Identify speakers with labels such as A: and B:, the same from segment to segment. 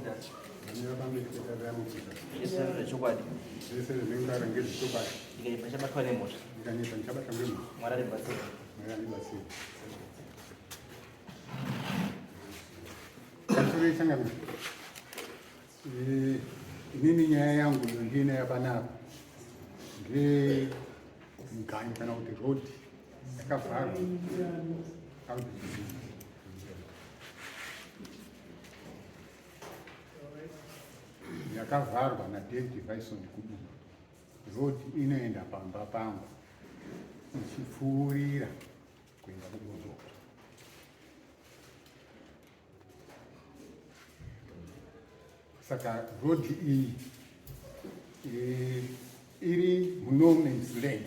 A: Mutasa.
B: Ndamira pamberi pedare raMutasa.
A: Zvese zvechokwadi.
B: Zvese zvandinotaura ngezvechokwadi.
A: Ndikaipa ndichabatwa nemhosva.
B: Ndikanyepa ndichabatwa nemhosva.
A: Mwari andibatsire.
B: Mwari andibatsire. Pamusoro yechangamire. Eh, inini nyaya yangu yondinayo panapa ndeye muganyu kana kuti road yakavharwa yakavharwa naDavid Vison Kuduma. Road inoenda pamba pangu ichipfuurira kuenda kuBozoko. Saka road iyi e, iri muno man's land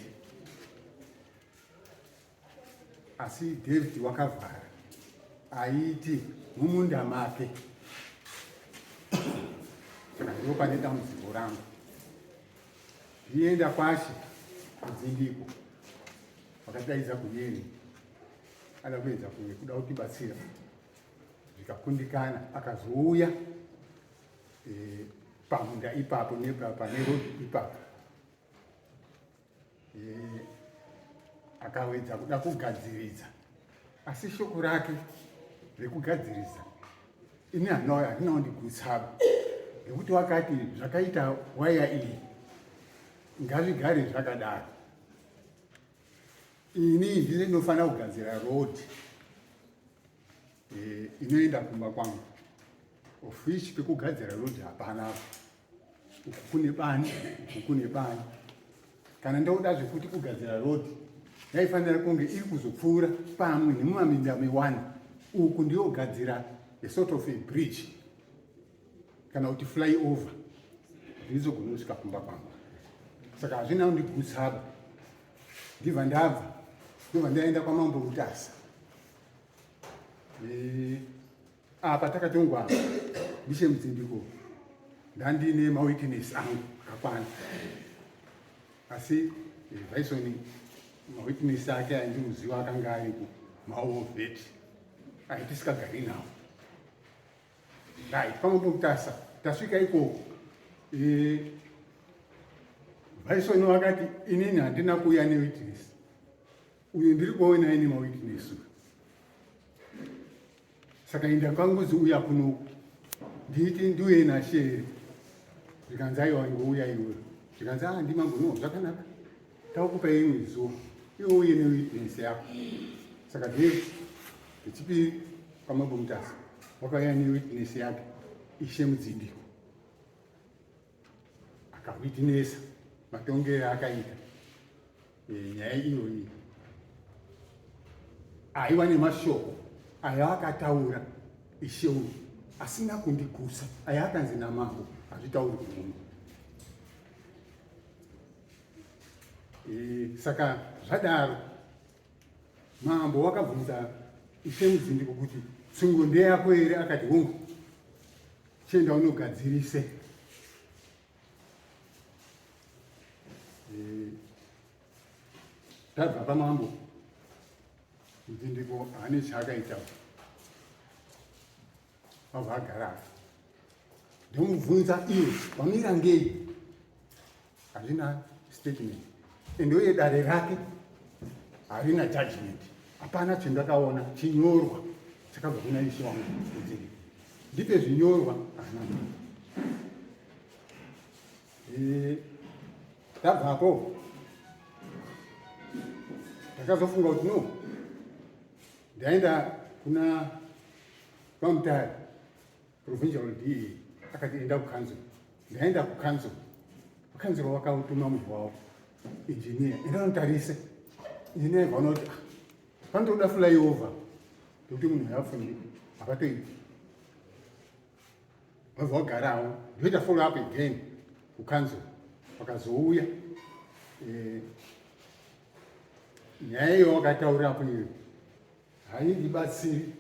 B: asi David wakavhara aiti mumunda make saka ndipo pane dambudziko rangu ndienda kwashe kudzindiko vakatidaidza kuyeni ada kuedza kuda kutibatsira zvikakundikana akazouya e, pamunda ipapo pane road ipapo e, akawedza kuda kugadziridza asi shoko rake rekugadziridza ini handina kundigutsaba nekuti wakati zvakaita waya iyi ngazvigare zvakadaro ini ndine ndinofanira kugadzira road eh, inoenda kumba kwangu of which pekugadzira road hapana uku kune bani uku kune bani kana ndoda zvekuti kugadzira road yaifanira kunge iri kuzopfuura pamwe nemumaminda mewane uku ndiyogadzira a sort of a bridge kana kuti fly over ndizogona kusvika kumba kwangu saka hazvina kundigutsaba ndibva ndabva ndobva ndaenda kwamambo mutasa e, apa takatongwa apa ndichemudzindiko ndandine mawitness angu akakwana asi vaisoni eh, mawitness ake aindimuziva akanga ariko maovet aitisikagari nawo Right, pamwe pokutasa tasvika ikoko eh, Vaisoni vakati inini handina kuuya newitness uyu ndiri kuona ini mawitness uyu saka inda kwanguzi uya kunoku nditi ndiuye nashe here zvikanzi aiwa ingouya iwe zvikanzi a ah, ndimambo no zvakanaka takupa imwe zuva iwe uye newitness yako saka date rechipiri kwamambo mutasa wakauya newitness yake ishe mudzindiko akawitnesa matongero akaita e, nyaya iyoyi aiwa nemashoko ayo akataura ishe uyu asina kundigusa ayo akanzi namambo hazvitauri kumunhu e, saka zvadaro Mambo wakabvunza Ishe Mudzindiko kuti tsungo ndeyako here? Akati hongu, chienda unogadzirise. Eh, tabva pamambo Mudzindiko haane chaakaita wabva agara apa ndomubvunza iwe wamira ngei hazvina statement and uye dare rake harina judgment hapana chendakaona chinyorwa chakabva kuna ishe wangu kuti ndipe zvinyorwa hana eh, tabvapo ndakazofunga kuti no ndaenda kuna kwamutare provincial da akati enda kucouncil ndaenda kucouncil kucouncil wakautuma munhu wavo engineer enda unotarise engineer vaona kuti ah, panotoda flyover nekuti munhu yafundi hapatoiti vabva wagarawo ndoita follow up again kucouncil vakazouya eh, nyaya iyo wakataurapo iyo haindibatsiri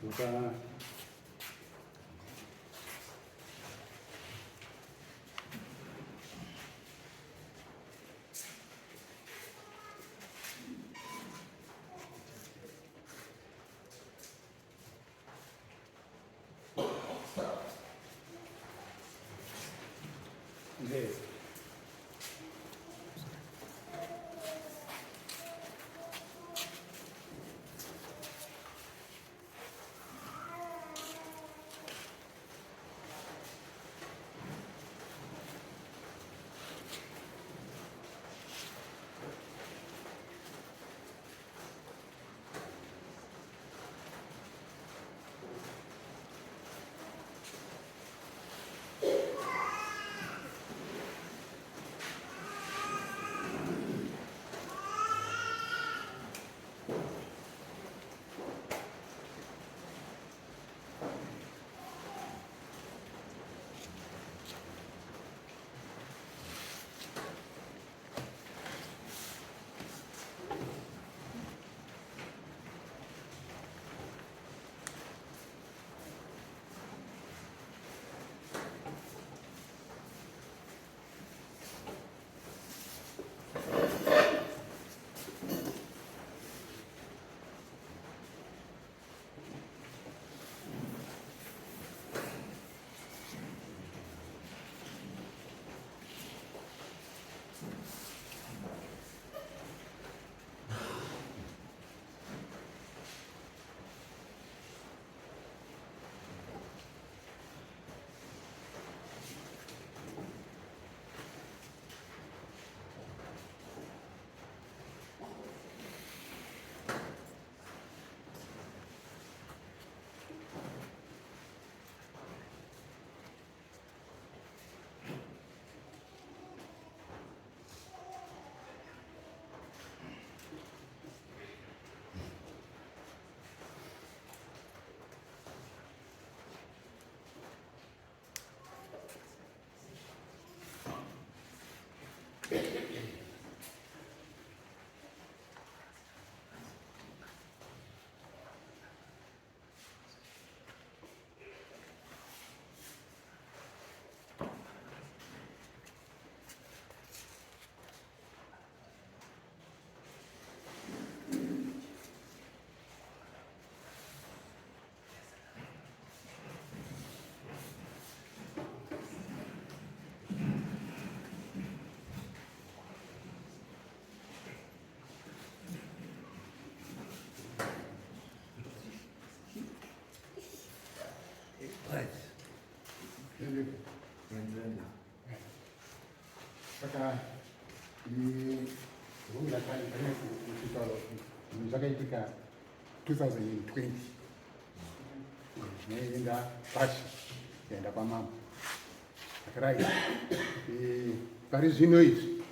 B: Ndoka
A: Yes.
B: Saka zvakaitika 2020 zvinoenda pashi yaenda kwamambo. Saka right, pari zvino izvi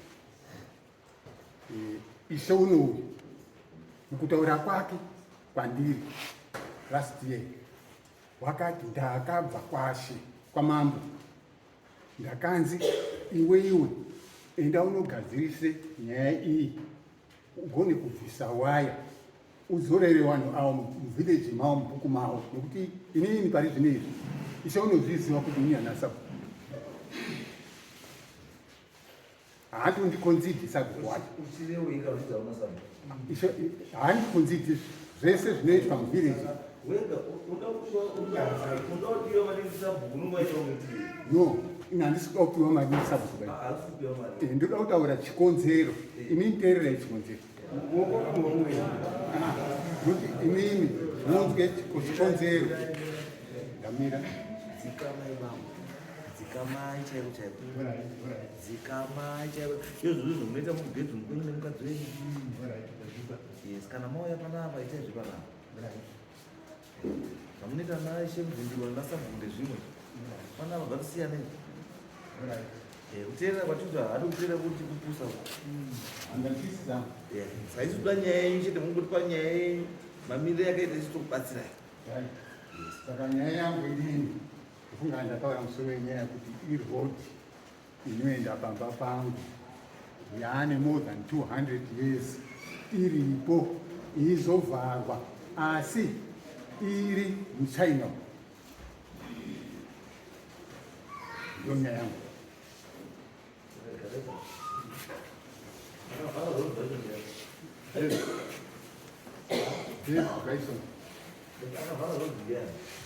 B: ishe unouyu mukutaura kwake kwandiri last year wakati ndakabva kwashe kwamambo ndakanzi iwe iwe enda unogadzirise nyaya iyi ugone kubvisa waya udzorere vanhu avo muvhileji mavo mubhuku mavo nekuti inini pari zvino izvi ishe unozviziva kuti ini hanasa haandikonzidhi sabhuku wacho haandikonzidhi zvese zvinoitwa muvhileji no ini handisi kuda kupiwa mari nesabhuku ndoda kutaura chikonzero inini teererai chikonzero nokuti inini munzwe chikonzero ndamira
A: Dzikamai chaiko chaiko. Dzikamai chaiko. Izvozvo zvomunoita mubedroom kwenyu nemukadzi wenyu. Yes, kana mauya panapa itai zvepanapa. Zvamunoita naishe mubvundirwa nasabhuku ndezvimwe. Panapa ngatisiyanei. Kuteerera kwatikuita hadi kuteerera kuti kupusa. Saisi kuda nyaya yenyu chete mungotipa nyaya yenyu mamiriro yakaita isu tokubatsirai.
B: Saka nyaya yangu inini Kufunga ndataura musoro wenyaya kuti iroad inoenda pamba pangu yaane more than 200 years iripo izovharwa asi iri muchina ndiyo nyaya yangu. Dave Dyson.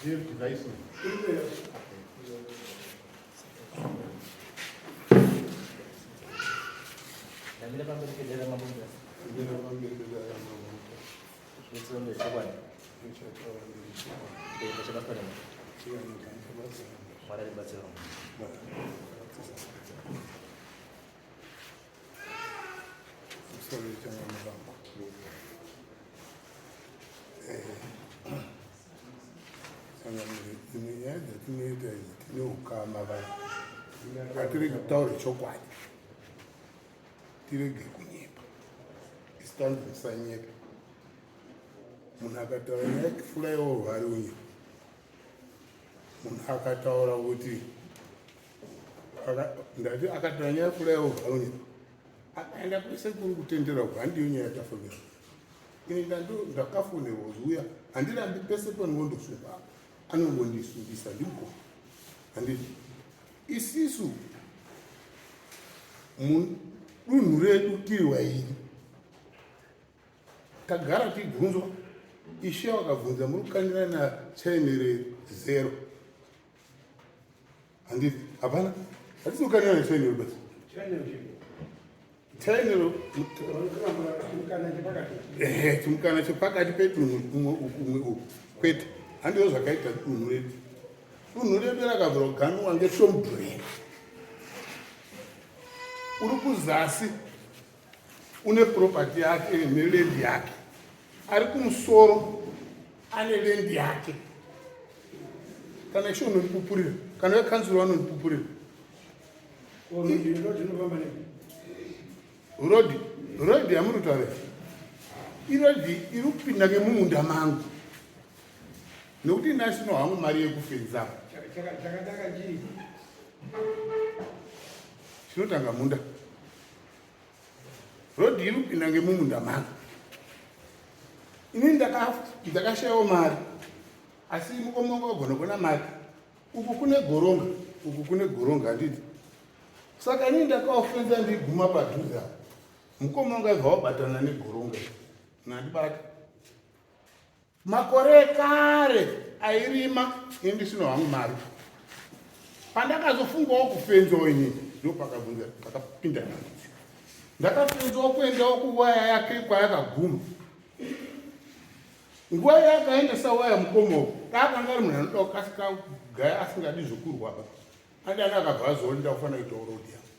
B: Dave Dyson.
A: Ndamira pamberi pedare ramambo Mutasa.
B: Ndamira pamberi pedare ramambo Mutasa.
A: Zvinotsiva ndezvechokwadi.
B: Zvichataura ndezvechokwadi.
A: Ndinoita chabasa rema.
B: Ndinoita chabasa rema.
A: Mwari aribatsira.
B: Mwari aribatsira. Sorry, changamire. Changamire, dzimwe nyaya dzatinoita idzi tine ukama vanhu. Ngatirege kutaura chokwadi. Tirege kunyepa. Isu tanzi musanyepa. Munhu akataura nyaya yekuflyover ari kunyepa. Munhu akataura kuti ndati akataura nyaya yekuflyover ari kunyepa. Akaenda kwese kuri kutendera uku handiyo nyaya yatafonerwa. Ini ndakafonerwa kuti uya handirambi pese panongondosungwa apa anongondisungisa ndimukoma handiti isisu mudunhu redu tiri vairi tagara tibvunzwa ishe wakabvunza muri kukandirana nachainere zero handiti hapana hatisi kukandirana nachainere basi chainero ehe chimukana chepakati pedunhu umwe uku umwe uku kwete handizvo zvakaita dunhu redu dunhu redu rakabvira kuganuwa ngeshombrera uri kuzasi une property yake neland yake ari kumusoro ane land yake kana ishe unondipupurira kana vekanzuro vanondipupurira rodi rodi yamuri kutaura irodi iri kupinda ngemumunda mangu nekuti ndasino hangu mari yekufenza chinotanga munda rodi iri kupinda ngemumunda mangu ini ndakashayawo mari asi mukoma wangu agona kuona mari uku kune goronga uku kune goronga handiti saka ini ndakaofenza ndiguma padhuze apa mukoma wangu aibva wabatana negoronga nandibata Makore ekare airima ini ndisina hangu mari. Pandakazofungawo kufenzawo ini ndopakabvunza pakapinda dambudziko. Ndakafenzawo kuendawo kuwaya yake kwayakaguma. Nguva yakaendesa waya mukoma uku akanga ari munhu anoda kukasika kugaya asingadi zvokurwa pa. Andani akabva azoona ndakufanira kuitawo road yangu.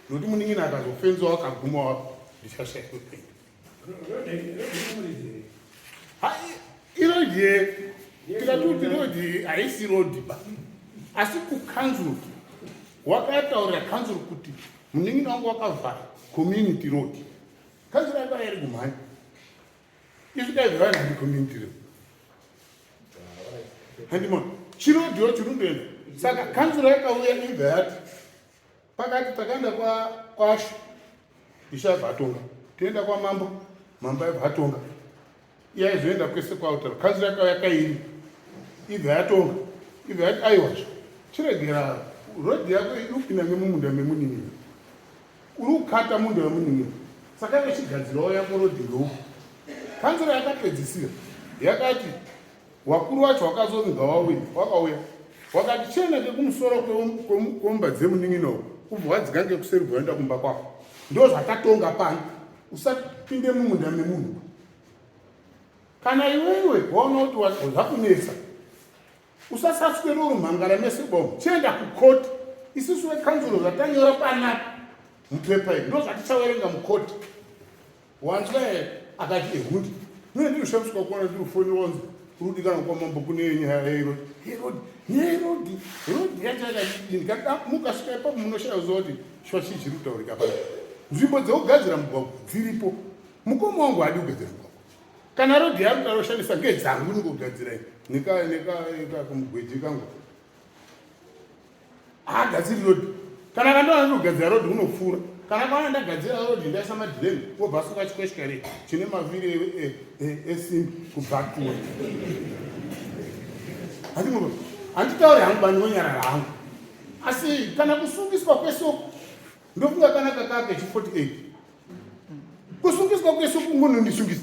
B: Nokuti munin'ina akazofenzawo akaguma wapo ndichashaya kwekuenda. Irodhi tikati kuti rodhi haisi rodhi ba asi kukanzuru wakataurira kanzuru kuti munin'ina wangu wakavhara community road kanzuru yanga iri kumhanya izvi dai zvavana community road handimona chirodhiwo chirundoenda saka kanzuru yakauya ibva yati Pakati takaenda kwa kwashe ishe aibva atonga toenda kwamambo mambo aibva atonga iye aizoenda kwese kwautaura kanzuru yakauya kairi ibva yatonga ibva yati aiwazve chiregera rodhi yako iri kupinda ngemumunda memunin'ina uri kukata munda wemunin'ina saka iwe chigadzirawo yako rodhi ngeuku kanzuru yakapedzisira yakati Wakuru wacho wakazonzi ngawauye, wakauya wakati chienda ngekumusoro kwemumba dzemunin'ina uku ubva wadzika ngekuseri ubva waenda kumba kwako. Ndo zvakatonga pano, usapinde mumunda memunhu. Kana iwewe waona kuti zvakunetsa, usasaswere uri mhangara mese bomo, chienda kukoti. Isusu vekanzuro zvatanyora panapa mupepa iri ndo zvatichaverenga mukoti. Wanzwa here? Akati ehundi. Mune ndinoshamiswa kuona ndiri kufoni wanzi urudikana kwamambo kune nyaya yeRodi. Herodi, nyaya yeRodi, Herodi yacho yakadini? Kana mukasvika ipapo munoshaya kuziva kuti shuwa chii chiri kutaurika pano. Nzvimbo dzekugadzira mugwagwa dziripo. Mukoma wangu haadi kugadzira mugwagwa. Kana rodhi yaari kutaura kushandisa ngedzangu ndikugadzira neka neka neka kumugweji kangu. Haagadziri road. Kana akandiwana ndikugadzira road unopfuura. Kana akaona ndagadzira road ndaisa madhireni wobva asuka chikweshikare chine mavhiri esimbi kubva kure. Handimuro. Handitauri hangu bani wonyarara hangu. Asi kana kusungiswa kwese uku ndofunga kana kakake chi 48. Kusungiswa kwese uku ngonondisungisa.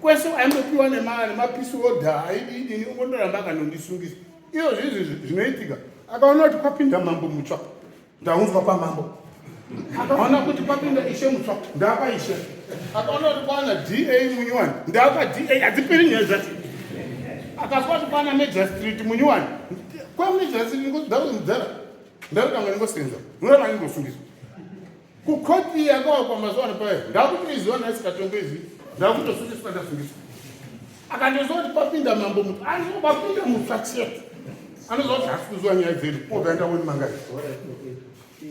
B: Kwese aimbopiwa nemapisi order aidini ungondoramba akanondisungisa. Iyo zvezvi zvinoitika akaona kuti kwapinda mambo mutsva.
C: Ndaunzwa kwamambo. Akaona kuti papinda ishe mutsva, ndapa ishe. Akaona kuti kwana DA munyuwani, ndapa DA. Hadziperi nyaya dzacho. Akazwa kuti kwana magistrate munyuwani, kwamagistrate ndakuzimudzara ndakutanga ndingosenza unoramba ndingosungiswa kukoti yakawakwa mazuva ano paya ndakutoiziva nhasi katongoizivi ndakutosungiswa ndasungiswa. Akandiziva kuti papinda mambo mutsva, anoziva papinda mutsva chete, anoziva kuti hasi kuziva nyaya dzedu, obva enda woni mangari.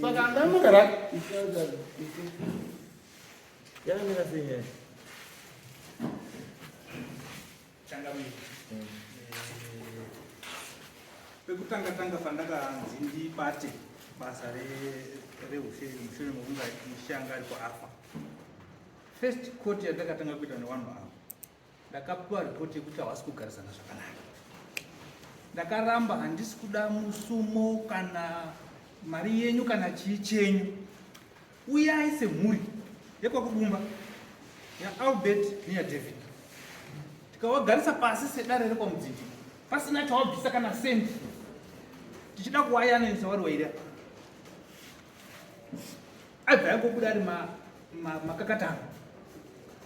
C: Saka angamangara
A: Yakamira sei nyaya?
D: Changamire. Pekutanga tanga pandakanzi ndibate basa reushe mushure mekunge mushe anga ariko afa. First court yandakatanga kuita nevanhu ava, ndakapiwa ripoti yekuti havasi kugarisana zvakanaka. Ndakaramba, handisi kuda musumo kana mari yenyu kana chii chenyu. Uyai semhuri yekwaKudumba, yaAlbert neyaDavid, tikawagarisa pasi sedare rekwaMudzindi pasina chawabvisa kana sendi, tichida kuwayananisa vari wairi apa. Aibva yangobuda ari makakatano,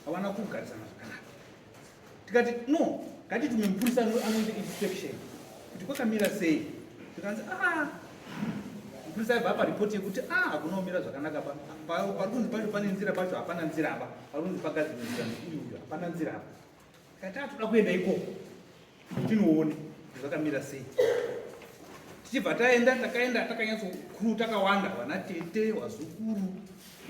D: hawana kugarisana zvakanaka. Tikati no, ngatitume mupurisa anoita inspection kuti kwakamira sei. Tikanzi ah, mupurisa aibva apa ripoti yekuti ah, hakuna kumira zvakanaka pa pari kunzi pacho pane nzira, pacho hapana nzira apa, pari kunzi pagadzirwe nzira neuyu uyu hapana nzira apa. Tikati ah, toda kuenda ikoko tinoone zvakamira sei. Tichibva taenda, takaenda takanyatsokuru takawanda, vana tete, vazukuru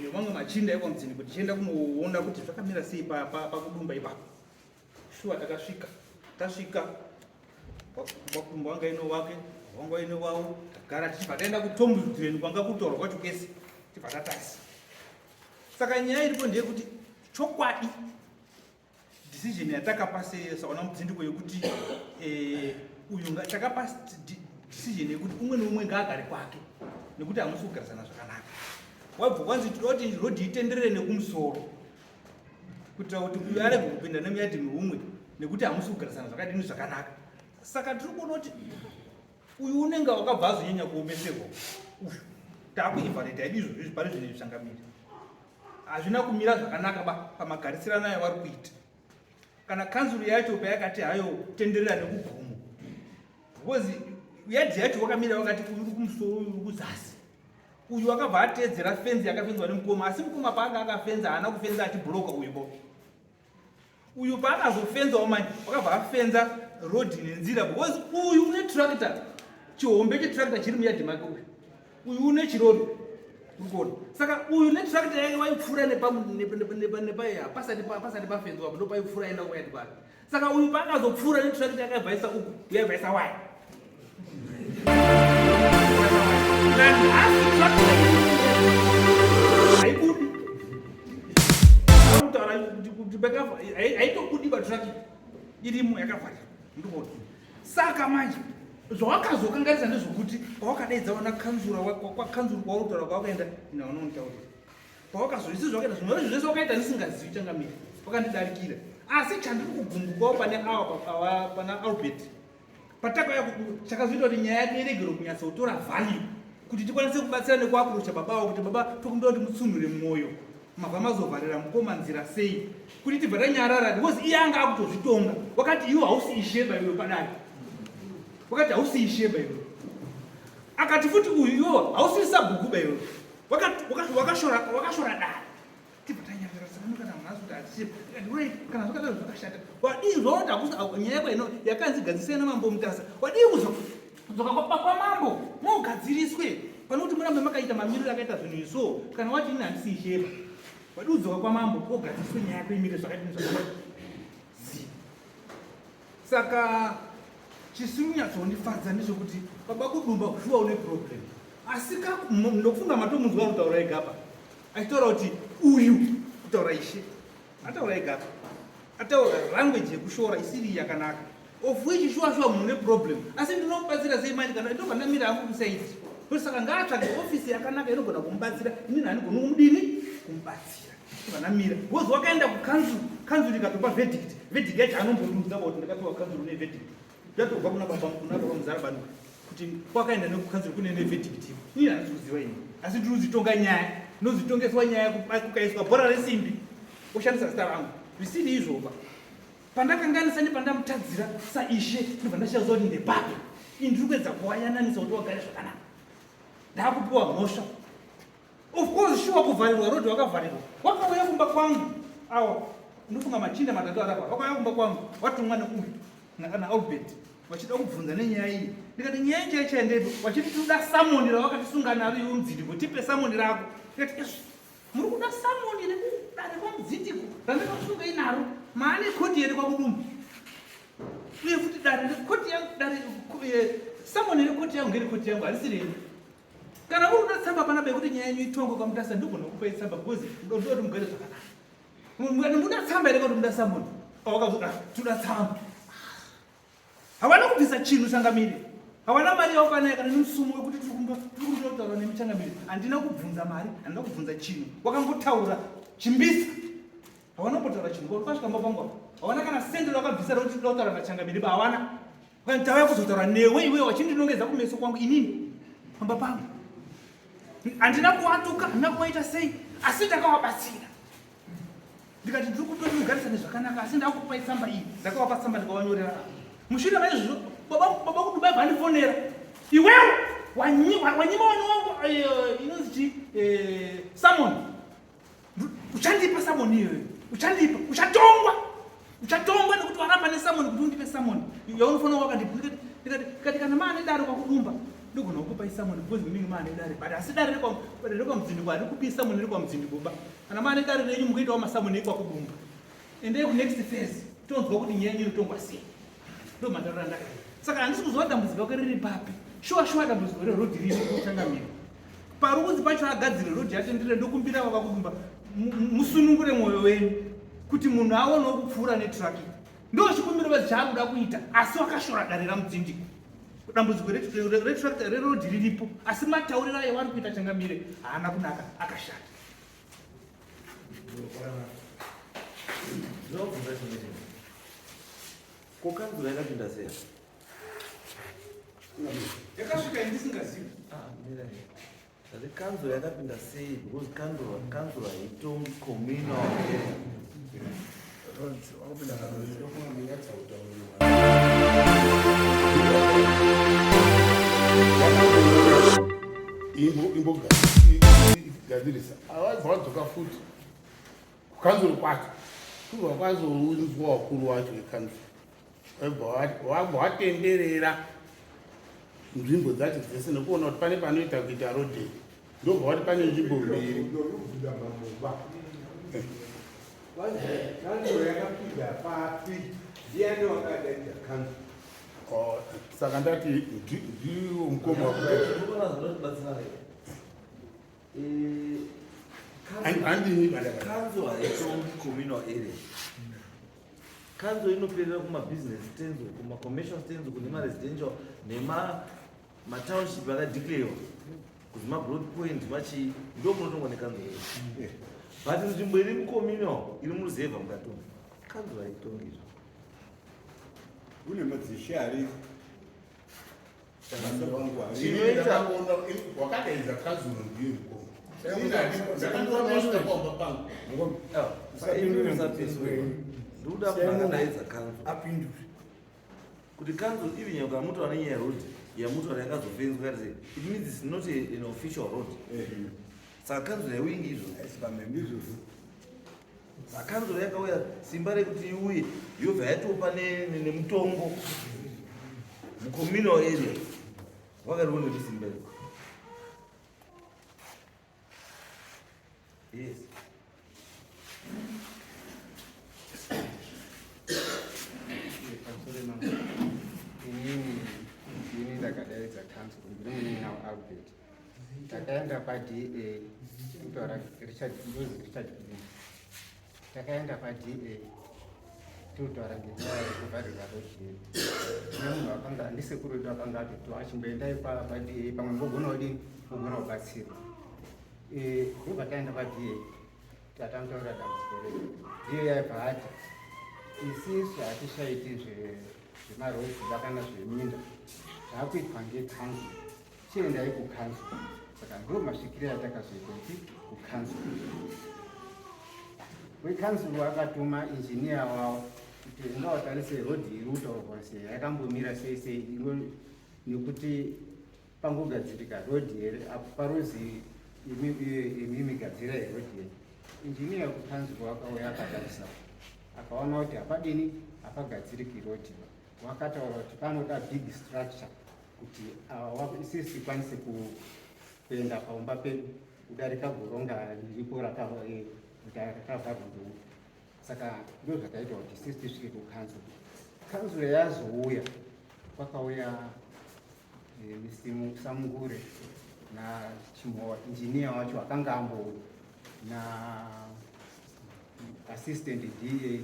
D: nevamwe machinda ekwaMudzindiko, tichienda kunoona kuti zvakamira sei paKudumba ipapo. Shuwa takasvika, tasvika Wakumba wanga ino wake, wanga ino wavo, tagara tichibva taenda kuTombsdren kwanga kutorwa kwacho kese, tibva tatarisa. Saka nyaya iripo ndeyekuti chokwadi decision yatakapa saona Mudzindiko yekuti uyu takapa decision yekuti umwe neumwe ngaagare kwake nekuti hamusi kugarisana zvakanaka. Wabva kwanzi toda kuti rodhi itenderere nekumusoro kuitira kuti uyu arege kupinda nemuyadhi meumwe nekuti hamusi kugarisana zvakadini zvakanaka. Saka tiri kuona kuti uyu unenge wakabva azonyanya kuomeserwa uyu, takuinvalida yedu izvozvo izvi pari zvino zvangamira hazvina kumira zvakanaka ba pamagarisirano ayo vari kuita. Kana kanzuru yacho payakati hayo tenderera nekugomo, because yadhi yacho wakamira wakati uyu uri kumusoro uyu uri kuzasi, uyu wakabva ateedzera fenzi yakafenzwa nemukoma, asi mukoma paanga akafenza haana kufenza achibhuloka uyu bo. Uyu paakazofenzawo manje wakabva afenza road nenzira, because uyu une tractor, chihombe chetractor chiri muyadhi make, uyu uyu une chirori urikuona. Saka uyu netractor yake waipfuura pasati pafenzwa ndo paipfuura enda kuyadhi kwake. Saka uyu paakazopfuura netractor yakabvaisa uku, yaibvaisa waya. Nanhasi tractor haibudi, kutaura kuti haitobudi batractor irimo yakavharira ndikuona. Saka manje zvawakazokanganisa ndezvokuti pawakadaidza vana kanzura kwakanzuru kwauri kutaura kwawakaenda inavanonitaurira pawakazoisi zvawakaita zvimwe zvese wakaita ndisingazivi changamire, wakandidarikira. Asi chandiri kugumbukawo pane awa pana Albert, patakauya chakazoita kuti nyaya yedu iregere kunyatsotora value kuti tikwanise kubatsira nekuapurocha baba avo kuti baba tokumbira kuti mutsunhure mwoyo, mabva mazovharira mukoma nzira sei, kuti tibva tanyarara because iye anga akutozvitonga. Wakati iwe hausi isheba iwe padare, wakati hausi isheba iwe, akati futi uyu iwe hausi sabhukuba iwe, wakashora dare. Tibva tanyarara. Saka kana munhu azi kuti hatisipo, tikati wait, kana zvakadaro zvakashata, wadii zvaona kuti nyaya yako ino yakanzi gadzisai namambo Mutasa, wadii kuzodzoka kwamambo mogadziriswe pane kuti murambe makaita mamiriro akaita zvinhu iso. Kana wati ini handisi isheba, wadii kudzoka kwamambo wogadziriswe nyaya yako imire zvakadini zvakanaka zi. Saka chisiri kunyatsondifadza ndezvekuti baba Kudumba shuwa une problem, asi ndokufunga matomunzwa kutaura ega apa achitaura kuti uyu kutaura ishe ataura ega apa ataura language yekushora isiri yakanaka, of which shuwa shuwa munhu une problem. Asi ndinomubatsira sei manje kana ndobva ndamira hangu kusaidi? Saka ngaatsvage ofisi yakanaka inogona kumubatsira, inini handigoni kumudini kumubatsira vanamira, because wakaenda kukanzuru, kanzuru ikatopa verdict, verdict yacho anombondiudza kuti ndakapiwa kanzuru neverdict yatobva kuna baba Muzarabani. Kuti kwakaenda nekukanzuru kune neverdict. Ini handisi kuziva ini. Asi ndiri kuzitonga nyaya. Ndinozitongeswa nyaya kukaiswa bhora resimbi. Oshandisa zita rangu. Zvisiri izvoba. Pandakanganisa nepandamutadzira saishe ndobva ndashaya kuti ndepapi. Ini ndiri kuedza kuwayananisa kuti wagare zvakanaka. Ndakupiwa mhosva. Of course sure kuvharirwa road wakavharirwa. Wakauya kumba kwangu. Awa ndofunga machinda matatu arapa. Wakauya kumba kwangu watumwa neuyu na Albert vachida kubvunza nenyaya iyi. Ndikati nyaya chaiyo chaendepi? Vachiti tinoda samoni rawakatisunga naro iwe mudzindiko tipe samoni rako. Ndikati yes. Muri kuda samoni rekudare kwamudzindiko randakakusunga inaro maane koti here kwakudumbu uye futi dare rekoti yangu dare samoni rekoti yangu ngerekoti yangu harisi renyu. Kana uri kuda tsamba panapa yekuti nyaya yenyu itongwe kwaMutasa ndogona kukupai tsamba because ndoda kuti mugare zvakanaka. Muda tsamba here kuti muda samoni? Wakazoda toda tsamba. Hawana kubvisa chinhu changamire. Hawana mari yawakanayo kana nemusumo wekuti tiri kumba tiri kuda kutaura nemi changamire. Handina kubvunza mari, handina kubvunza chinhu. Wakangotaura chimbisa. Hawana kumbotaura chinhu. Wakasvika mba pangu apa. Hawana kana sende rakabvisa rekuti tinoda kutaura nachangamire ba hawana. Kana tauya kuzotaura newe iwe wachindinongedza kumeso kwangu inini pamba pangu. Handina kuwatuka, handina kuwaita sei, asi ndakawabatsira. Ndikati ndiri kuda mugarisane zvakanaka asi ndakupai tsamba iyi. Ndakawapa tsamba ndikawanyorera. Mushure maizvozvo baba baba kuDubai vandifonera. Iwewe wanyima wanyima wani wangu inonzi chi summon. Uchandipa summon iyoyo. Uchandipa, uchatongwa. Uchatongwa nekuti waramba nesummon kuti undipe summon. Yaunofanira wakandipa. Ndikati kana maane dare kwakudumba ndogona kukupai summon because munenge maane dare. But asi dare rekwamudzindiko harikupi summon rekwamudzindiko ba. Kana maane dare renyu mukuitawo masamoni ekwakudumba. Endai kunext phase tonzwa kuti nyaya yenyu inotongwa sei. Ndo matauriro andakaita. Saka handisi kuziva dambudziko rake riri papi. Shuwa shuwa dambudziko reroad riri kuchangamira. Pari kunzi pacho agadzire road yacho ndire ndokumbira vakakudumba musunungure mwoyo wenyu kuti munhu aonewo kupfuura netruck. Ndo chikumbiro bedzi chaari kuda kuita asi wakashora dare ramudzindiko. Dambudziko retruck reroad riripo asi matauriro ayo vari kuita changamire haana kunaka akashata.
A: Ndinobvunza chimwe chinhu. Ko kanzura yakapinda sei?
D: Yakasvika ini ndisingazivi.
A: Ah, mira. Ndati kanzura yakapinda sei because kanzura kanzura haitongi communal area.
C: Imbogadzirisa avabva vadzoka futi kukanzuro kwacho kubva kwazounzwa wakuru wacho wekanzuro vabva watenderera nzvimbo dzacho dzese nekuona kuti pane panoita kuita rodheri ndobva wati pane nzvimbo mbiri.
B: Kanzuro yakapinda papi? Ndiani wakadaidza kanzuro?
C: Oh, saka ndati ndiwo mukoma handini
A: kanzuro haitongi communal area. Kanzuro inoperera kumabusiness stands, kumacommercial stands, kune maresidential nematownship akadeclarewa kuti mabroad point machii ndo kunotongwa nekanzuro. But nzvimbo iri mucommunal iri muruzevha mukati umu kanzuro haitongi izvo.
B: Kune madzishe ariko.
A: Chinoita
C: wakadaidza kanzuro ndiye mukoma. Ndakandiona wasvika pamba pangu.
A: Ndikuda akadaidza kanzuro.
B: Apindure.
A: Kuti kanzuro even nyangwe amutaura nenyaya yeroad yamutaura yakazofenzwa kati sei it means it's not an official road. Saka kanzuro yauingi izvo.
B: Ndizvozvo.
A: Saka kanzuro yakauya simba rekuti iuye yobva yatopa nemutongo mucommunal area wakariwo nekusimba iro. Yes.
E: Pamusoro mambo, inini ndini ndakadaidza council ndiri munin'ina waAlbert. Takaenda paDA kutaura Richard ndozi Richard Kudini. Takaenda paDA tinotaura ngenyaya yekuvharirwa road yedu. Nemunhu akanga ndisekuru wedu akanga atoti achimboendai paDA pamwe mogona kudini mogona kubatsirwa. Ndobva taenda paDA tatantaura dambudziko redu. DA yaibva ati isisu hatishaiti zvemaroads kana zveminda zvakuitwa ngecouncil, chiendai kucouncil. Saka ndo masvikire atakazoita kuti kucouncil. Wecouncil akatuma engineer wavo kuti ungawatarise road iri kutaurwa sei, yakambomira sei sei, nekuti pangogadzirika road here apo parozi imimi gadzirai road yenyu. Engineer wekucouncil wakauya akatarisa, akaona kuti hapadini, hapagadziriki road. Wakataura kuti panoda big structure kuti isisi tikwanise kuenda paumba pedu kudarika goronga riripo rakavharwa ndou. Saka ndo zvakaita kuti isisi tisvike kucouncil. Council yazouya, kwakauya Mr Samungure naChimowa, engineer wacho akanga ambouya, na assistant DA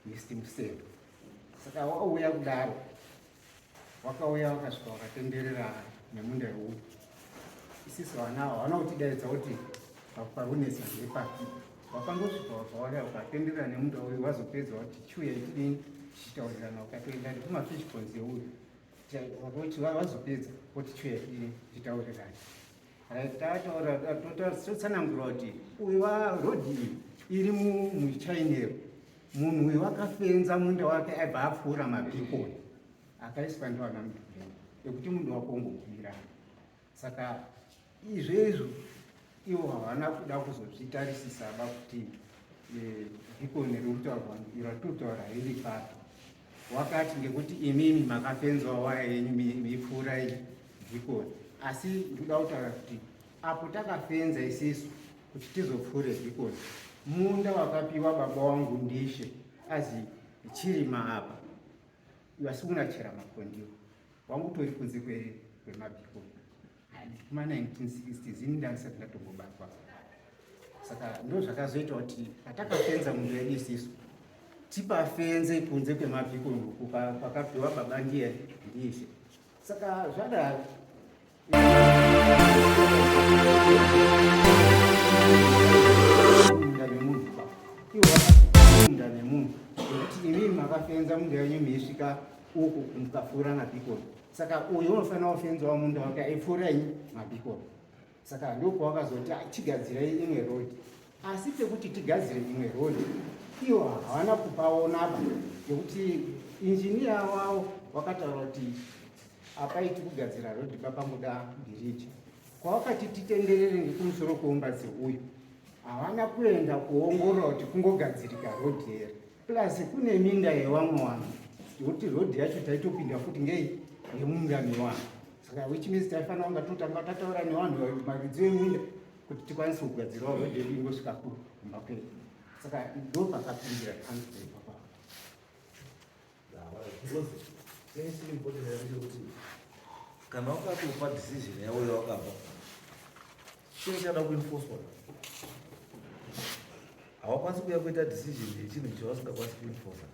E: Mr Musendo. Saka wauya kudaro, wakauya wakasvika wakatenderera nemunda iwowo. Isisi vana havana kutidaidza kuti parunetsa ndepapi. Wakangosvika wakauya ukatenderera nemunda uyu, wazopedza wati chiuya itidini tichitaurirana, ukatoenda nekumafish ponds euyu. Wazopedza woti chiuya itidini titaurirane. Right, tataura, totsanangura kuti uyu waroad iyi iri muchainero, munhu uyu wakafenza munda wake aibva apfuura mabeacon akaiswa ndiwana mudhureni ekuti munda wako ungogumira. Saka izvezvo ivo havana kuda kuzozvitarisisa ba kuti beacon riri kutaurwa ratiri kutaura riri papi. Wakati ngekuti imimi makafenzwa waya yenyu mipfuurai beacon, asi ndikuda kutaura kuti apo takafenza isisu kuti tizopfuure beacon, munda wakapiwa baba wangu ndishe azi chirima apa asi unachera makondiwo wangu utori kunze kwemabhikoni kuma 1960s, ini ndandisati ndatombobatwa. Saka ndo zvakazoita kuti patakafenza munda yedu isisu tipafenze kunze kwemabhikoni uku kwakapiwa baba ndiye ndishe. Saka zvadaro munda nemunhu iwo munda nemunhu nekuti imimi makafenza munda yenyu meisvika uku mukapfuura mabhikoni, saka uyu unofanira kufenzawo munda wake aipfuura inyi mabhikoni. Saka ndokwawakazoti tigadzirai imwe road, asi pekuti tigadzire imwe road iwo havana kupaonaba nekuti injiniya wavo wakataura kuti apaiti kugadzira road papangoda bhiriji. Kwawakati titenderere ngekumusoro kweumba dzeuyu, havana kuenda kuongorora kuti kungogadzirika road here, plus kune minda yevamwe vanhu yekuti road yacho taitopinda futi ngei ngemunda mevanhu. Saka which means taifanira kunga totanga tataura nevanhu maridzi veminda kuti tikwanise kugadzirawo road yedu ingosvika kumba kwedu. Saka ndo pakapindira council ipapa.
A: Kana wakatopa decision yavo yawakapa, chinhu chada kuenforcwa, hawakwanisi kuuya kuita decision yechinhu chavasingakwanisi kuenforca.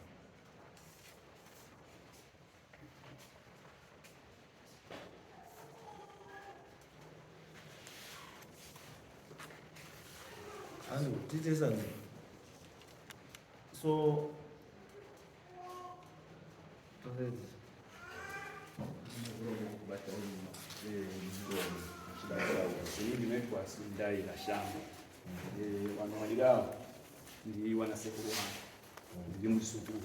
A: Andu titesani so
F: Ndinoitwa Sundai Rashambo. Vanhu vadira ndi wana sekuru wangu, ndiri muzukuru.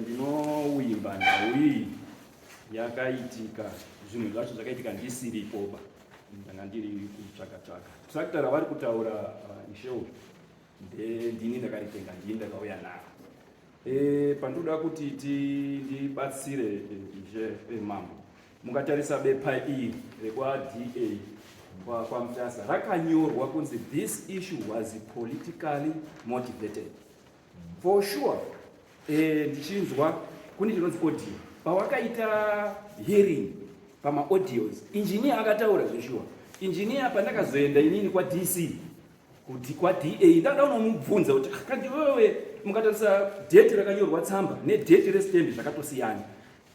F: Ndinoimba nhau iyi yakaitika, zvinhu zvacho zvakaitika ndisiripoba, ndanga ndiri kutsvaka tsvaka tractor ravari kutaura ishe uyu, ndini ndakaritenga, ndini ndakauya naro. Pandinoda kuti ndibatsire ishe mambo, mukatarisa bepa iri rekwaDA kwaMutasa rakanyorwa kunzi this issue was politically motivated for sure. Ndichinzwa kune chinonzi audio, pawakaita hearing pamaaudios, engineer akataura zveshuwa. Engineer, pandakazoenda inini kwaDC kuti kwaDA, ndakada unomubvunza kuti kandi wewe mukatarisa date rakanyorwa tsamba nedate restamp zvakatosiyana,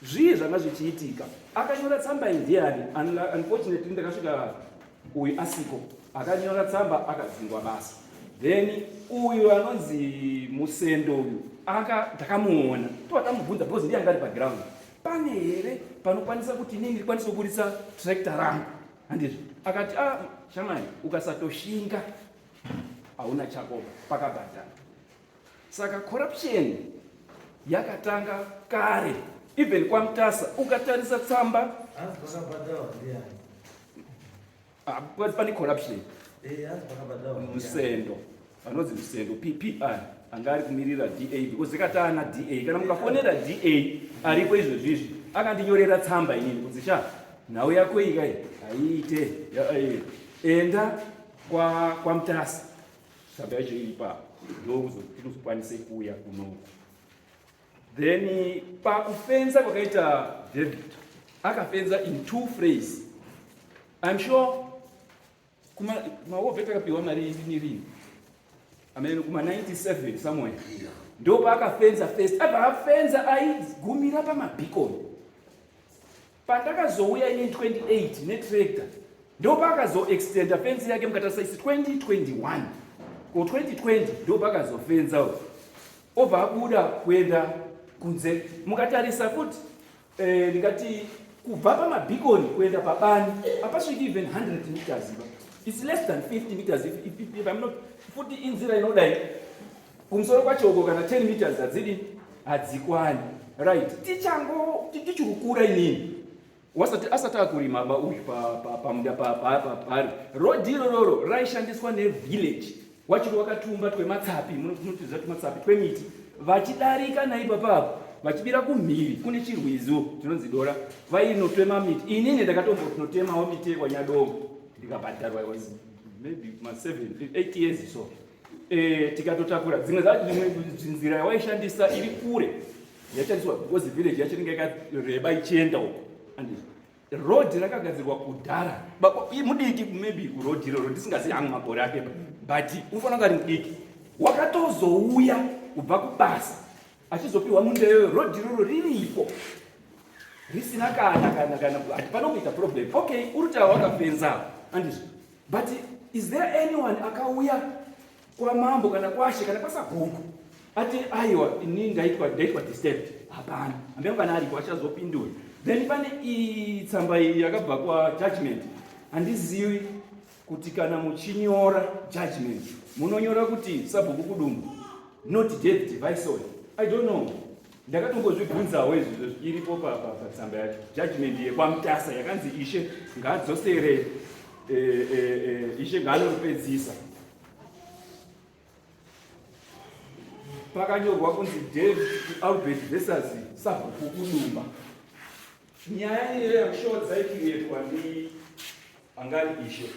F: zvii zvanga zvichiitika? Akanyora tsamba iyi ndiani? Unfortunately ndakasvika uyu asiko, akanyora tsamba akadzingwa basa. Then uyu anonzi Musendo uyu Aka ndakamuona tova tamubvunza because ndiye anga ari paground. Pane here panokwanisa kuti inini ndikwanise kuburitsa tractor rangu? Handizvo. Akati ah shamwari ukasatoshinga hauna chako pakabhadhara. Saka corruption yakatanga kare even kwaMutasa ukatarisa tsamba ah, pane corruption eh, Musendo anonzi Musendo PPR anga ari kumirira DA because ikataana DA kana mukafonera DA ariko izvozvi izvi akandinyorera tsamba inini kunzi sha nhau yako iyi kai haiite eh, enda kwaMutasa tsamba yacho iri ipapo ndokuzotinozokwanise kuuya kunoku then pakufenza kwakaita David akafenza in two phrase I'm sure kumawovhet akapiwa mari rini amene kuma 97 somewhere ndo paakafenza first abva afenza aigumira pamabhikoni Pandakazouya ini 28 netractor ndopakazoextenda fenzi yake mukatarisa isi 2021 ko 2020 ndopakazofenza obva abuda kuenda kunze mukatarisa futi eh, ndingati kubva pamabhikoni kuenda pabani hapasviki even 100 meters ba its less than 50 meters if, if, if, if I'm not futi inzira inodai kumusoro kwacho uko kana 10 meters hadzidi hadzikwani right tichango tichikukura inini wasati asati akurima ba uyu pamunda pari rodhi irororo raishandiswa nevillage wachiri wakatumba twematsapi munotiziva tumatsapi twemiti vachidarika naipapapo vachibira kumhiri kune chirwizo chinonzi dora vainotema miti inini ndakatombonotemawo miti yekwanyadongo ndikabhadharwa maybe ma 7 8 years so Eh, tikatotakura dzimwe dzacho dzimwe nzira yawaishandisa iri kure yashandiswa because village yacho inenge yakareba ichienda uko and road rakagadzirwa kudhara mudiki maybe kuroad iroro ndisingazivi hangu makore ake but unofanira kunge ari mudiki wakatozouya kubva kubasa achizopiwa munda iyoyo road iroro ririko risina kana kana kana hati panokuita problem okay uri tawa wakafenza andizvo But is there anyone akauya kwamambo kana kwashe kana kwasabhuku ati aiwa ini ndaitwa ndaitwa disturbed? Hapana. Ambe kana aripo achazopindura. Then pane tsamba iyi yakabva kwa judgment. Handizivi kuti kana muchinyora judgment munonyora kuti sabhuku kudumbu not death device. I don't know. Ndakatombozvibvunzawo izvi iripo patsamba yacho judgment yekwaMutasa yakanzi ishe ngaadzosere eh, eh, eh, ishe ngaanoripedzisa pakanyorwa kunzi David Albert versus sabhuku kudumba nyaya iyoyo yakushowa dzaikirietwa ndi angari ishe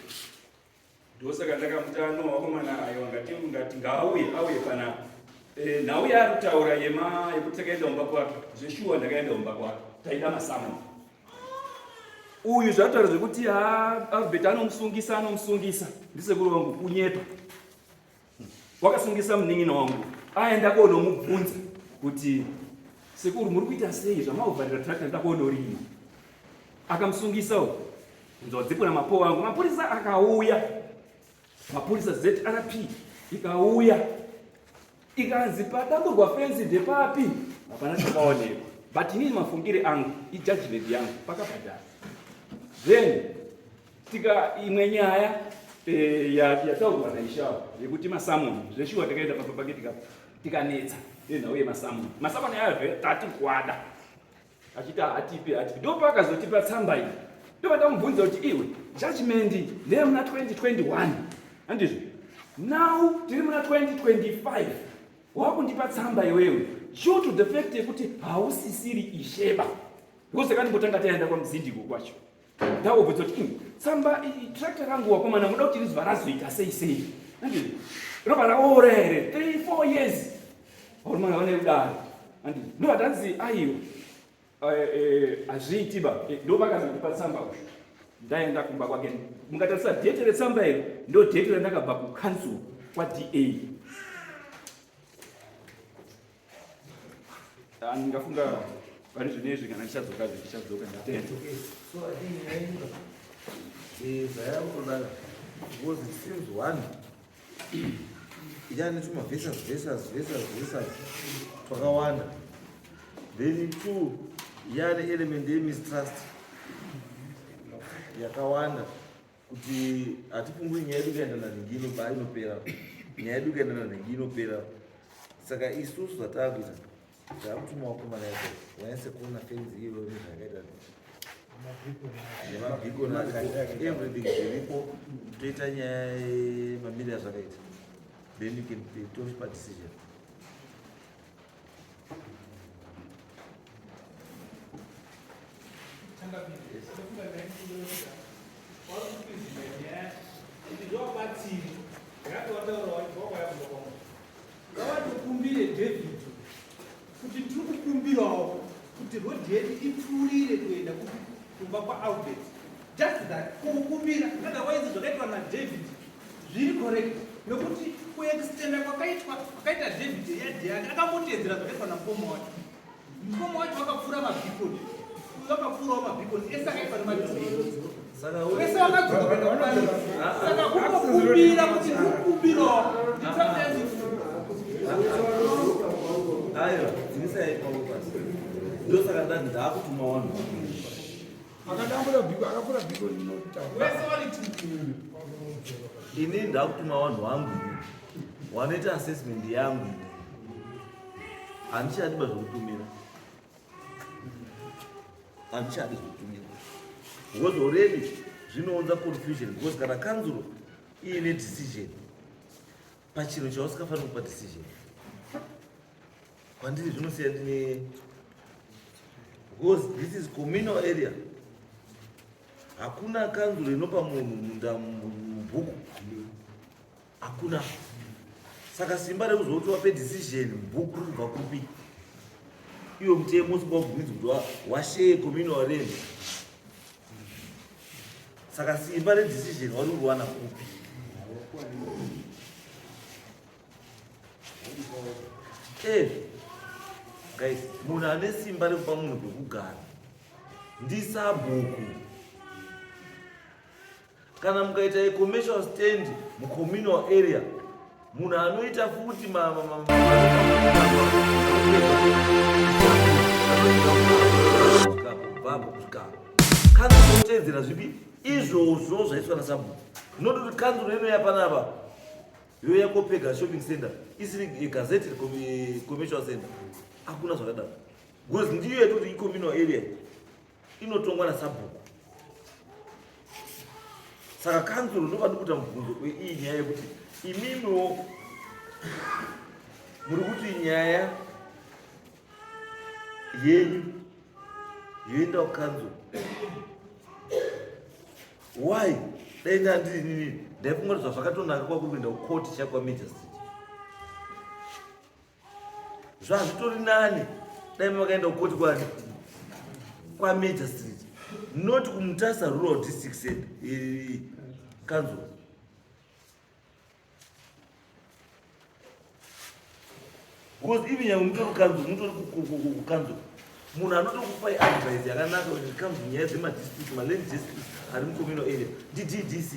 F: Ndosaka ndakamuti ano vakomana ayo ngati ngati ngaauye auye panapa. Eh, nhau yaari kutaura yema yekuti takaenda kumba kwake zveshuwa ndakaenda kumba kwake taida masamoni uyu zvataura zvekuti ha Albert anomusungisa anomusungisa ndisekuru wangu kunyepa wakasungisa munin'ina wangu aenda konomubvunza kuti sekuru muri kuita sei zvamauvharira tractor nda konorima akamusungisa uyu nzwa na mapowo angu mapurisa akauya mapurisa ZRP ikauya ikanzi padamburwa fenzi ndepapi hapana chakaonekwa but inini mafungire angu ijudgment yangu pakabhadhara then tika imwe nyaya eh, yataurwa naishawo yekuti masamoni zveshuwa takaenda pamba pake tikanetsa nenhau yemasamoni masamoni ayo tati kwada achiti hatipi hatipi ndopaakazotipa tsamba iyi ndopandamubvunza kuti iwe judgment ndeye muna 2021 handizvo now tiri muna 2025 wakundipa tsamba iwewe due to the fact yekuti hausisiri isheba because takandingotanga taenda kwamuzindiko kwacho ndakubvunza kuti tsamba tractor rangu wakomana muda kuti rizuva razoita sei sei handizvo robva raora here 3 4 years vakomana vane kudaro handizvo ndobva tanzi aiwa hazviiti ba ndovakazondipa tsamba uyu ndaenda kumba kwake mukatarisa dhete retsamba iro ndo dhete randakabva kucouncil kwaDA ah, ndingafunga pari zvino izvi kana ndichadzoka zve ndichadzoka ndatenda
A: so i think nyaya zvayakutoda because it seems one Yane tuma versus versus versus versus twakawanda. Then two, yane element yemistrust yakawanda kuti hatipunguri nyaya yedu ikaenda nanhingi inoba inopera nyaya yedu ikaenda nanhingi inopera saka isusu zvataakuita Takutuma wakomana yako wanyatse kuona fenzi iyo nezvakaita nemabhikoni aripo everything zviripo toita nyaya yemamiriro azvakaita then you can topa decision.
D: Ngavatokumbire David kuti tiri kukumbirawo kuti road yedu ipfuurire kuenda kumba kwaAlbert. Just that kukumbira, otherwise zvakaitwa naDavid zviri correct nekuti kuextenda kwakaitwa kwakaita David yadhi yake akangoteedzera zvakaitwa namukoma wacho. Mukoma wacho wakapfuura mabhikoni uyu wakapfuurawo mabhikoni ese akaitwa nemadzimai vese vakadzoka kuenda kubani saka kungokumbira kuti ndikukumbirawo
A: aiwa dzivisai ipapo pasi ndosaka ndati ndaakutuma vanhu
B: akadambura bhiko akapfura bhiko rinotaura
D: vese vari tu
A: ini ndakutuma vanhu vangu wanoita assessment yangu handichadi ba zvekutumira handichadi zvekutumira because already zvinounza confusion because kana kanzuro iine decision pachinhu chausikafaniri kupa decision kwandiri zvinosiya ndine because this is communal area hakuna kanzuro inopa munhu munda mubhuku hakuna saka simba rekuzoti wape decision mubhuku riri kubva kupi iwo mutemo usingawabvumidzi kuti washeye communal land saka simba redecision wari kuriwana kupi Eh, guys munhu ane simba rekupa munhu pekugara ndisabhuku kana mukaita a commercial stand mucommunal area munhu anoita futi bvapo kusvika kanzuro inoteedzera zvipi izvozvo zvaiswa nasabhuku not kuti kanzuro inoya panapa yoya kopega shopping center isiri gazetted commercial center hakuna zvakadaro because ndiyo yatoti icommunal area inotongwa nasabhuku saka kanzuro ndovadi kuita mubvunzo weiyi nyaya yekuti imimiwo muri kuti nyaya yenyu yoenda kukanzuro why dai ndandiri nini ndaifunga kuti zvazvakatonaka kwakuri kuenda kukoti chakwamajesty Zvazvitori nani dai makaenda kukoti kwani kwamajor street not kumutasa rural district center eh, council because even yange mutori kukanzuro mutori kukanzuro munhu anotokupai advice yakanaka when it comes nyaya dzemadispute maland disputes ari mucommunal area ndiddc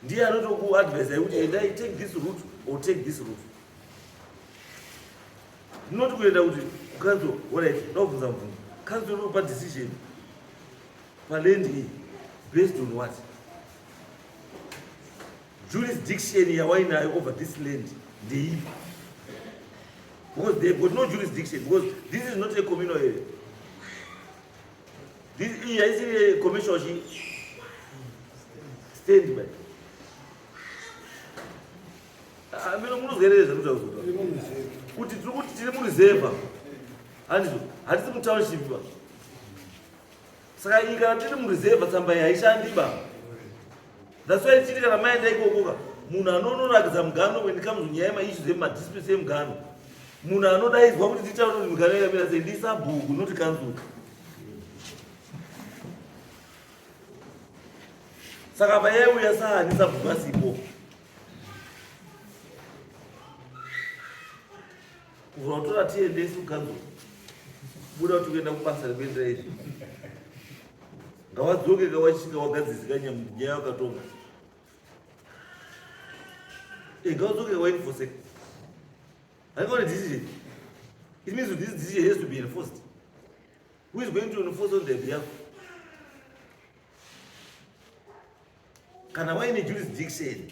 A: ndiye anotokuadvisa yekuti endai take this route or take this route not kuenda kuti kukanzo orit ndakubvunza mubvunzo kanzo inopa decision paland iyi based on what jurisdiction yawainayo over this land ndeipi because they've got no jurisdiction because this is not a communal area This iyi haisiri commercial chi stand by. Ah, mino munozwerere zvanotaura kuzotaura. Kuti tiri kuti tiri mureserve. Handizvo, hatisi mutownship ba. Saka iyi kana tiri mureserve tsamba iyi haishandi ba. That's why tichiti kana maenda ikoko ka munhu anonorakidza mugano when it comes to nyaya yemaissues emadisputes emugano munhu anodaidzwa kuti titaure kuti migano yakamira sei ndisabhuku not kanzuru saka payaiuya saani sabhuku asipo kuvhura kutora tiendesi kukanzuru buda kuti kuenda kubasa rekuendera izvi ngawadzoke kawachinga wagadzisika nyaya wakatonga. Eh, ngaudzoke waenforceka. Haikona decision. It means this decision has to be enforced. Who is going to enforce on their behalf? Kana waine jurisdiction,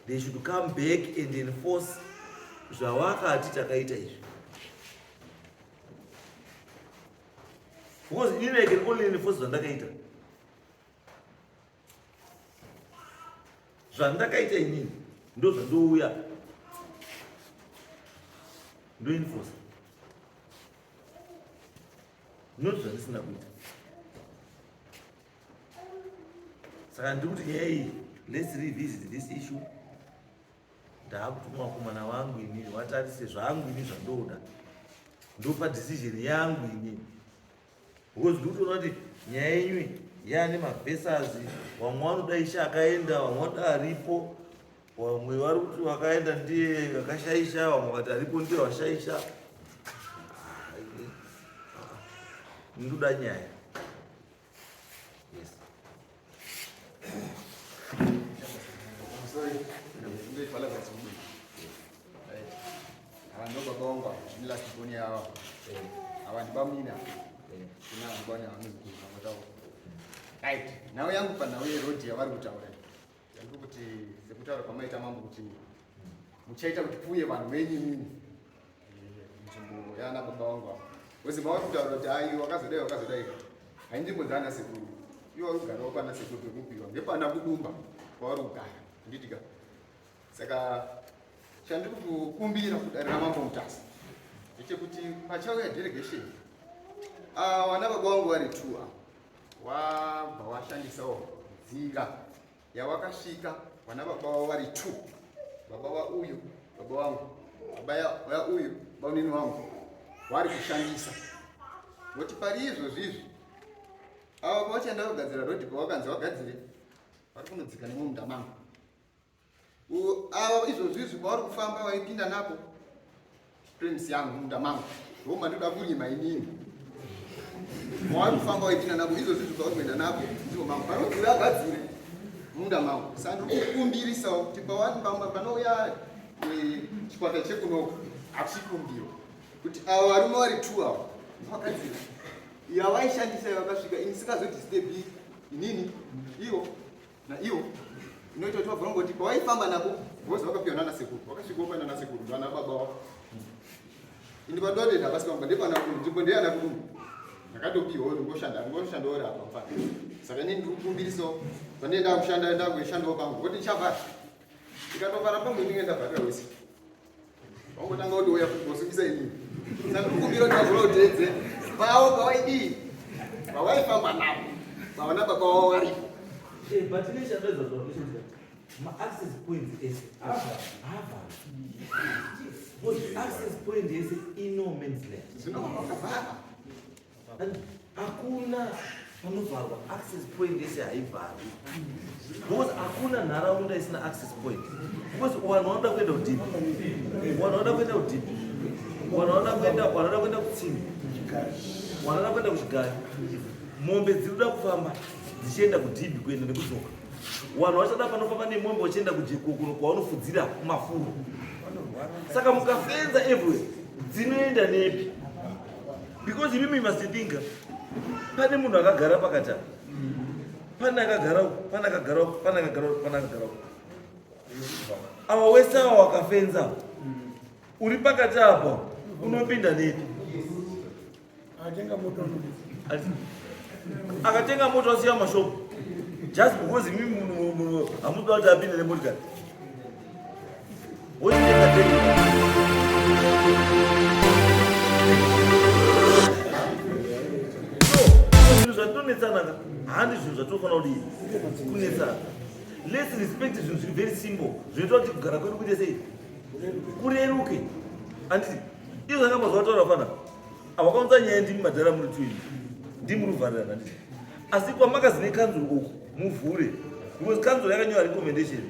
A: they should come back and enforce zvawakati takaita izvi. Because inini I can only enforce zvandakaita. Zvandakaita inini ndozvandouya ndoenforce. Not zvandisina kuita. Saka ndiri kuti nyaya iyi, let's revisit this issue. Ndaakutuma vakomana vangu inini vatarise zvangu ini zvandoda, ndopa decision yangu inini, because ndiri kutoona kuti nyaya yenyu yaane mavhesas. Vamwe vanoda ishe akaenda, vamwe vanoda aripo, vamwe vari kuti vakaenda ndiye vakashaisha, vamwe vakati aripo ndiye vashaisha. Ndoda nyaya. Yes.
G: Sorry, ndoifala zvadzibuda. Right. Ava ndo baba vangu ava, ndini last born yavo. Ava ndibamina. Kuna vanhu vanozikuru vamataura. Right. Nhau yangu panhau yeroad yavari kutaura. Yandiri kuti sekutaura kwamaita mambo kuti muchaita kuti puye vanhu venyu imimi nzvimbo yaana baba vangu ava. Vose mavari kutaura kuti hai wakazodai wakazodai. Hai nzvimbo dzaana sekuru. Ivo vari kugarawo pana sekuru pekupiwa ngepana kudumba kwavari kugara. Handiti ka? Saka chandiri kukumbira kudare ramambo Mutasa ndechekuti pachauya delegation ah, vana baba vangu vari two ava wabva washandisawo nzira yawakasvika vana baba vavo vari two, baba vauyu baba vangu, baba vauyu bamunini vangu vari kushandisa ngoti pari izvozvi izvi ava pavachaenda kugadzira rodhi pavakanzi vagadzire vari kunodzika nemumunda mangu. Ava izvozvi izvi pavari kufamba vaipinda napo premise yangu munda mangu ndoma ndoda kurima inini mavari kufamba vaipinda napo izvozvi izvi pavari kuenda napo ndizvo mangu panonzi vagadzire munda mangu. Saka ndiri kukumbirisawo kuti panouya eh, chikwata chekunoko hachikumbiro kuti ava varume vari two ava vakagadzira yavaishandisa vakasvika ini sikazodisturbi inini ivo naivo inoita kuti vabva vangoti pawaifamba nako because vakapiwa nana sekuru vakasvika vopa nana sekuru ndana baba wavo ini padode ndapasi pamba ndepana kuru nzvimbo ndeyana kuru ndakatopiwa ndingoshanda ndingoshanda uri apa mfana. Saka ini ndiri kukumbirisawo pandee ndakushanda ndakushandawo pangu kuti ndichavhara ndikatovhara pangu ndinge ndavharira wese wangotanga kuti uya kugosungisa inini. Saka ndikumbira kuti vavhura uteedze pavo pawaidii pawaifamba navo pavana baba wavo varipo.
A: Eh, but neshandaiza zvakuchiitika ma-access points ese haavharwi. Because access point yese ino man's land.
G: Zvinova vakavhara.
A: And hakuna panovharwa access point yese haivharwi, because hakuna nharaunda isina access point, because vanhu vanoda kuenda kudhipi, vanhu vanoda kuenda kudhipi, vanhu vanoda kuenda, vanhu vanoda kuenda kutsime, vanhu vanoda kuenda kuchigayo, mombe dziri kuda kufamba dzichienda kudhibhi kuenda nekudzoka, vanhu vachada panofamba nemombe vachienda kujekukuno kwavanofudzira kumafuro. Saka mukafenza everywhere dzinoenda nepi? Because imimi must think pane munhu akagara pakati apa, pane akagara uku, pane akagara uku, pane akagara uku, pane akagara uku. Ava wese ava wakafenza uri pakati apa unopinda nepi? Akatenga moto asiya mashopu just because imimi hamuda kuti apinde nemotikari. Wochitenga tenge. Zvinhu zvatinonetsana ka handi zvinhu zvatinofanira kudii kunetsana. Let's respect zvinhu zviri very simple zvinoita kuti kugara kwedu kuite sei kureruke. Handiti izvo zvanga mazuva ataura fana awakaunza nyaya ndimi madhara muri twini ndimi ruvharirana handiti? Asi kwamakazi nekanzuro uku muvhure, because kanzuro yakanyora recommendation,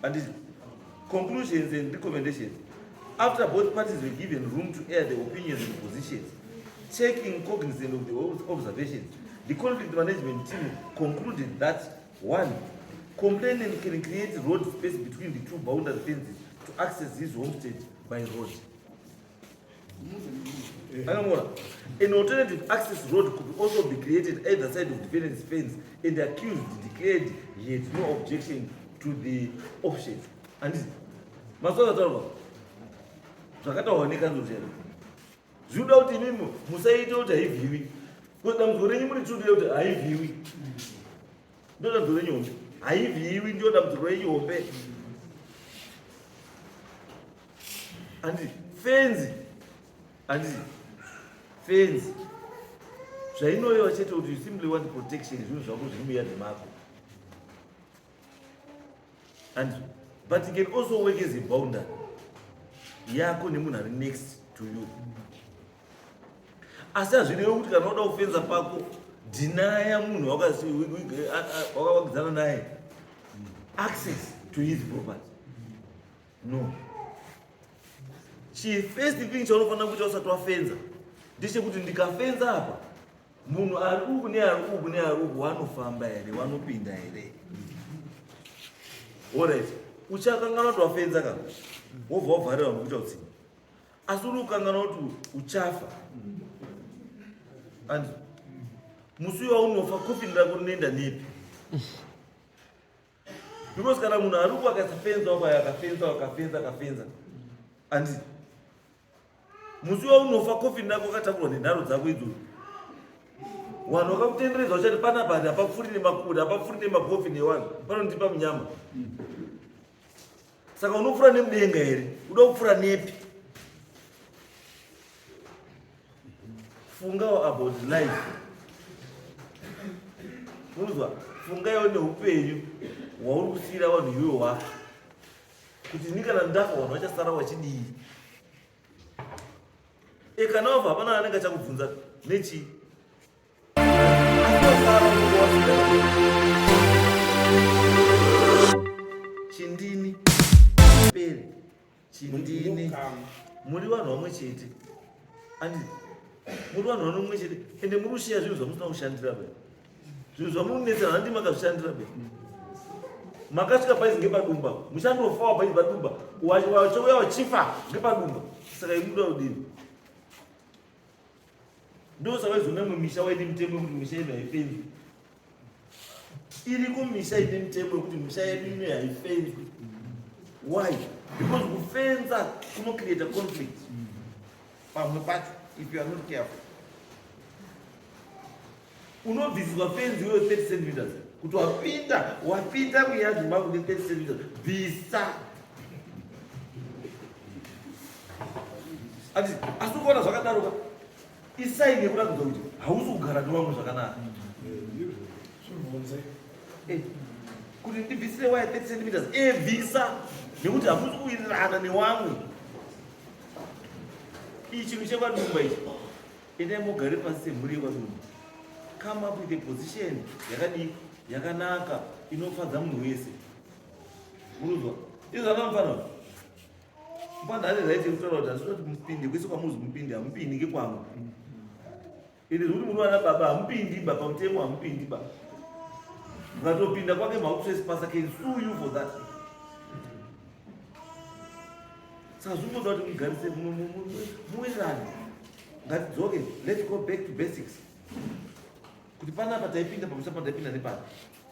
A: handiti? Conclusions and recommendations. After both parties were given room to air their opinions and positions, taking cognizant of the observations, the conflict management team concluded that 1. Complainant can create road space between the two boundary fences to access his homestead by road. Angamora. An alternative access road could also be created either side of defendant's fence and the accused declared he had no objection to the option. Handiti? Mazuva akataurwa zvakataurwa nekanzuru chero. Zvinoda kuti imimi musaite kuti haivhiwi. Because dambudziko renyu muri true kuti haivhiwi. Ndio dambudziko renyu hombe. Haivhiwi ndio dambudziko renyu hombe. Handiti? Fenzi. Handiti? Fenzi. Zvainoreva chete kuti you simply want protection zvinhu zvako zviri muyadhi mako. And but it can also work as a boundary yako nemunhu ari next to you. Asi hazvirevi kuti kana uda kufenza pako dhinaya munhu wakavakidzana naye access to his property. No. Chi first thing chaunofanira kuita usati wafenza ndechekuti ndikafenza apa munhu ari uku neari uku neari uku wanofamba here wanopinda here orit uchakanganwa kuti wafenza ka wobva wavharira vanhu kuita utsinye asi uri kukanganwa kuti uchafa and musi uyo waunofa kofini rako rinoenda nepi because kana munhu ari uku akasafenza wako akafenza akafenza akafenza and musi waunofa kofini rako wakatakurwa nenharo dzako idzodzo vanhu vakakutenderedza uchati panapa hati hapapfuri nemakuda hapapfuri nemakofi nevanhu panondipa munyama saka unopfura nemudenga here uda kupfura nepi fungawo about life unozwa fungaiwo neupenyu hwauri kusiira vanhu iwe wafa kuti ini kana ndafa vanhu vachasara vachidii e kana wabva hapana anenge achakubvunza nechii chindini pere chindini muri vanhu vamwe chete andi muri vanhu vanomwe chete ende muri kushiya zvinhu zvamusina kushandira be zvinhu zvamunonetsana handi makazvishandira be makasvika paizi ngepadumba muchandofawa paizi padumba wachouya wachifa ngepadumba saka imuda kudini ndosaka izona imwe misha waine mitemo yekuti misha ino haifenzwi iriko misha ine mitemo yekuti misha yedu ino haifenzwi why because kufenza kunocreata conflict pamwe pacho if you are not careful unobvisirwa fenzi iweyo 30 centimeters kuti wapinda wapinda muyadhi mangu ne 30 centimeters bvisa ati asi ukuona zvakadaroka isaini yekuratidza kuti hausi kugara nevamwe zvakanaka eh, kuti ndibvisire waya 30 centimeters ebvisa eh, nekuti hamusi kuwirirana newamwe ichi chinhu chekwadumba ichi Endai mugare pasi semhuri yekwaDumba. Come up with a position yakadii yakanaka inofadza munhu wese. Muruzwa. Izvo zvana mufana. Mufana ane right yekutaura kuti handisi kuti mupinde kwese kwamuzi mupinde hamupindi ngekwangu. Ende zvekuti muri vana baba hamupindi ba pamutemo hamupindi ba. Mukatopinda kwake makutrespasa can sue you for that. Saka zvingoda kuti mugarise muwirirane. Ngatidzoke, let's go back to basics. Kuti panapa taipinda pamusha pa taipinda nepapa.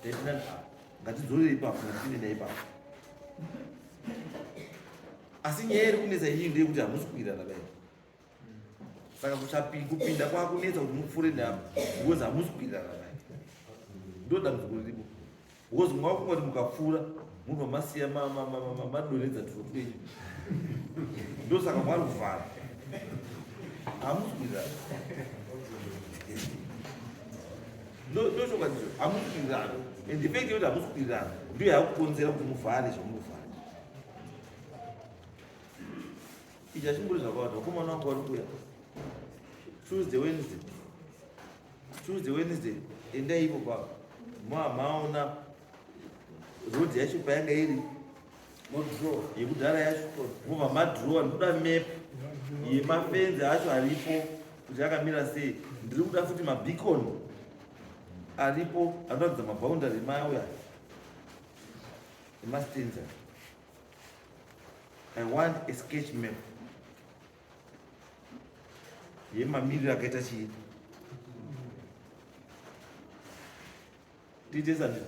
A: Taipinda neapa. Ngatidzorere ipapo, ngatipinde neipapo. Asi nyaya iri kunetsa inini ndeyekuti hamusi kuwirirana dai. Saka kupinda kwakunetsa kuti mupfuure neapa because hamusi kuwirirana dai. Ndo dambudziko riripo. Because mwafunga kuti mukapfuura munobva masiya madonhedza turo twenyu ndosaka mwari kuvhara hamusi kuwirirana ndochokwadicho hamusi kuwirirana and the fact yekuti hamusi kuwirirana ndiyo yakukonzera kuti muvhare zvamukuvhara ichi achimbori zvakawanda vakomana vangu vari kuuya tuesday wednesday Tuesday, Wednesday, endai ipo pa maona road yacho payanga iri yekudhara yacho mobva madrowa ndikuda map yemafenzi acho aripo kuti akamira sei ndiri kuda futi mabeacon aripo anoratidza maboundary mauya. emastanza. I want a sketch map yemamiriro akaita chii tiite sandi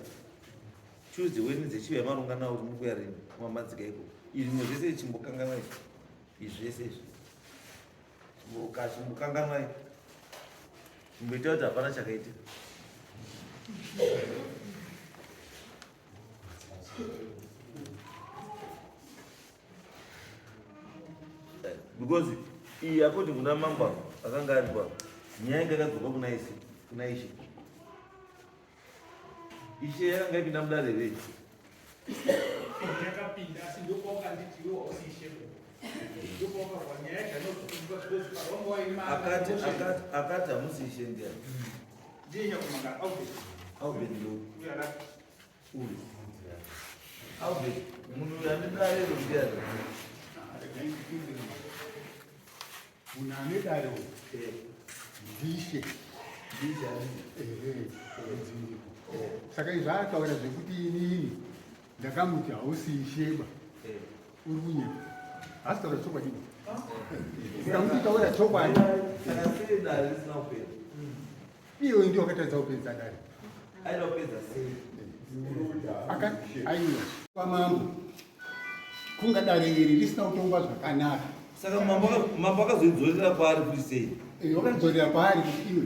A: Tuesday Wednesday chive yamarongana kuti muri kuya rini kumamadzika iko izvi zvimwe zvese chimbokanganwa izvi izvi zvese izvi chimbokanganwa izvi chimboita kuti hapana chakaitika. Because iyi according kuna mambo akanga ari pa nyaya yanga yakadzoka kuna isi kuna ishe ishe yakanga ipinda mudare here
D: yakapinda asi ndokwawakanditi iwe hausi ishe ndokwawakabva nyaya yacho
A: akati akati akati hamusi ishe ndiani
D: ndiye nyakumanga Albert
A: Albert ndo uyu Albert munhu uyu ane dare iro ndiani
B: Munhu ane dare uyu ndishe.
A: Ndishe ani?
B: Ehe, dziripo. Saka izvi ataura zvekuti inini ndakamuti hausi isheba. Uri kunyepa. Haasi taura chokwadi. Ukamuti taura chokwadi.
A: Saka sei dare risina kupera?
B: Iwe ndiwe wakatadza kupedza dare.
A: Aida kupedza sei?
B: Akati aiwa kwamambo kunga dare iri risina kutongwa zvakanaka.
A: Saka mambo akazoidzorera kwaari kuti sei?
B: Eh, wakadzorera kwaari kuti iwe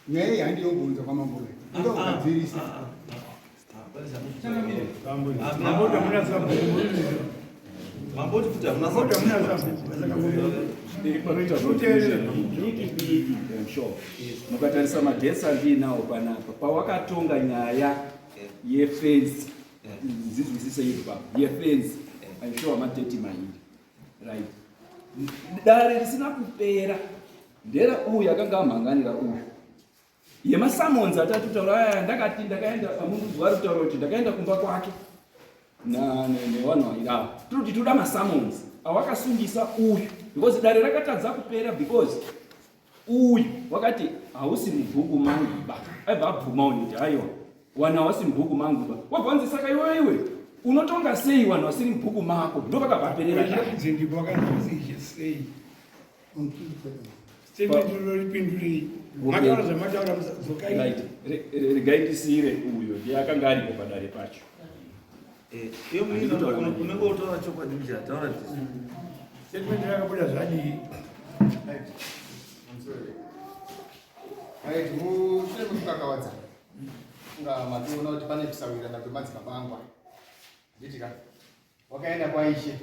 B: nyaya iyi handiyongounza kwamambo uyu. Unoda kugadzirisa.
A: Mamboti futi hamuna
F: Mukatarisa madhesi andiinawo panapa pawakatonga nyaya yefensi nzizwisise iri papo yefensi I'm sure mateti mairi right dare risina kupera ndera uyu akanga amhanganira uyu yemasamons atatotaura aya ndakati ndakaenda amunduzi wari kutaura kuti ndakaenda kumba kwake nevanhu vairava tinoti toda masamons awakasungisa uyu because dare rakatadza kupera because uyu wakati hausi mubhuku mangu ba aibva abvuma uyu kuti aiwa wanhu hawasi mubhuku mangu ba wabva wanzi saka iwe iwe unotonga sei vanhu vasiri mubhuku mako ndo vakabva aperera
H: sei Statement roripindurei. Mataura zvamataura dzokai.
F: Right. Regai ndisiire uyo ndiye akanga aripo padare pacho.
A: Eh, iwe unenge utaura chokwadi mjira taura tisu.
H: Statement rakabuda zvadii?
G: Right. I'm sorry. Right, mushure mekukakavadza. Kunga matoona kuti pane kusawirirana kwemadzibaba angu. Handiti ka? Wakaenda kwaishe.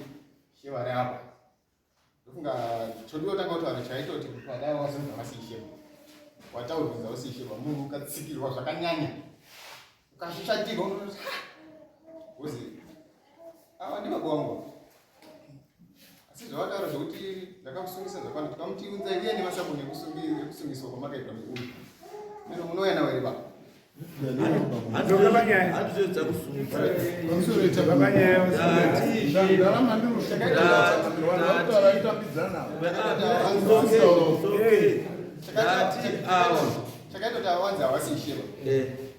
G: Ishe vari apa. Ndofunga chodiwa tanga kutaura chaita kuti padai wazonzi havasi ishe. Wataurwa kunzi hausi ishe munhu ukatsikirwa zvakanyanya. Ukashatirwa unoti ha. Wozi ava ndibaba wangu. Asi zvawataura zvekuti ndakakusungisa zvakwana tikamuti unzai uye nemasabuni ekusungiswa kwamakaitwa neuyu. Meno munouya nawo here baba? Chakaita kuti awanzi havasi ishema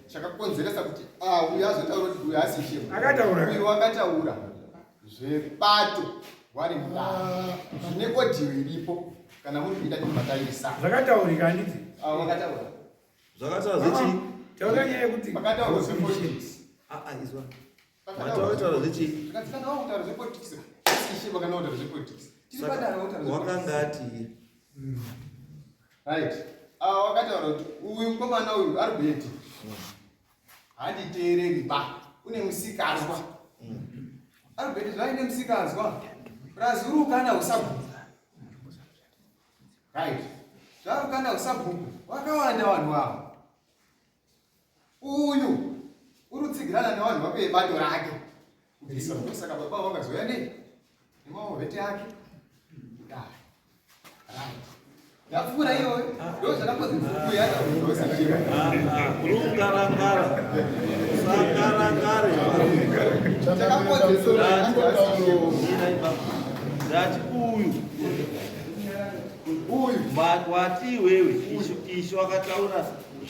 G: chakakonzeresa kuti uyu azotaura kuti uyu haasi ishema uyu akataura zvebato wari mudare zvine kodhiyo iripo kana muri kuita timataisa
H: zvakataurika handiti
G: vakataura
A: Zvakataura zvechii?
H: Taura nyaya yekuti
G: pakataurwa zvepolitics.
A: Ah ah izwa. Mataura zvechii?
G: Zvikanzi kana wakutaura zvepolitics, ishe vakana kutaura zvepolitics. Tiri padare wakutaura zvepolitics.
A: Wakanga ati
G: Right. Ah wakataura kuti uyu mukomana uyu ari kueti. Handiteereri ba. Une musikanzwa. Ari kueti zvaine musikanzwa. Razuru kana usabhuku. Right. Zvarukanda usabhuku vakawanda vanhu ava. Uyu uri kutsigirana nevanhu vake vebato rake. Kubvisa ndosaka baba vakazouya nei nemaovhete ake. Kudai. Right. Ndapfuura iyoyo ndo zvakakonzeresa kuya yakazoziva.
A: Rungarangara. Sangarangare.
G: Chakakonzeresa
A: Ndati uyu uyu wati iwewe isho akataura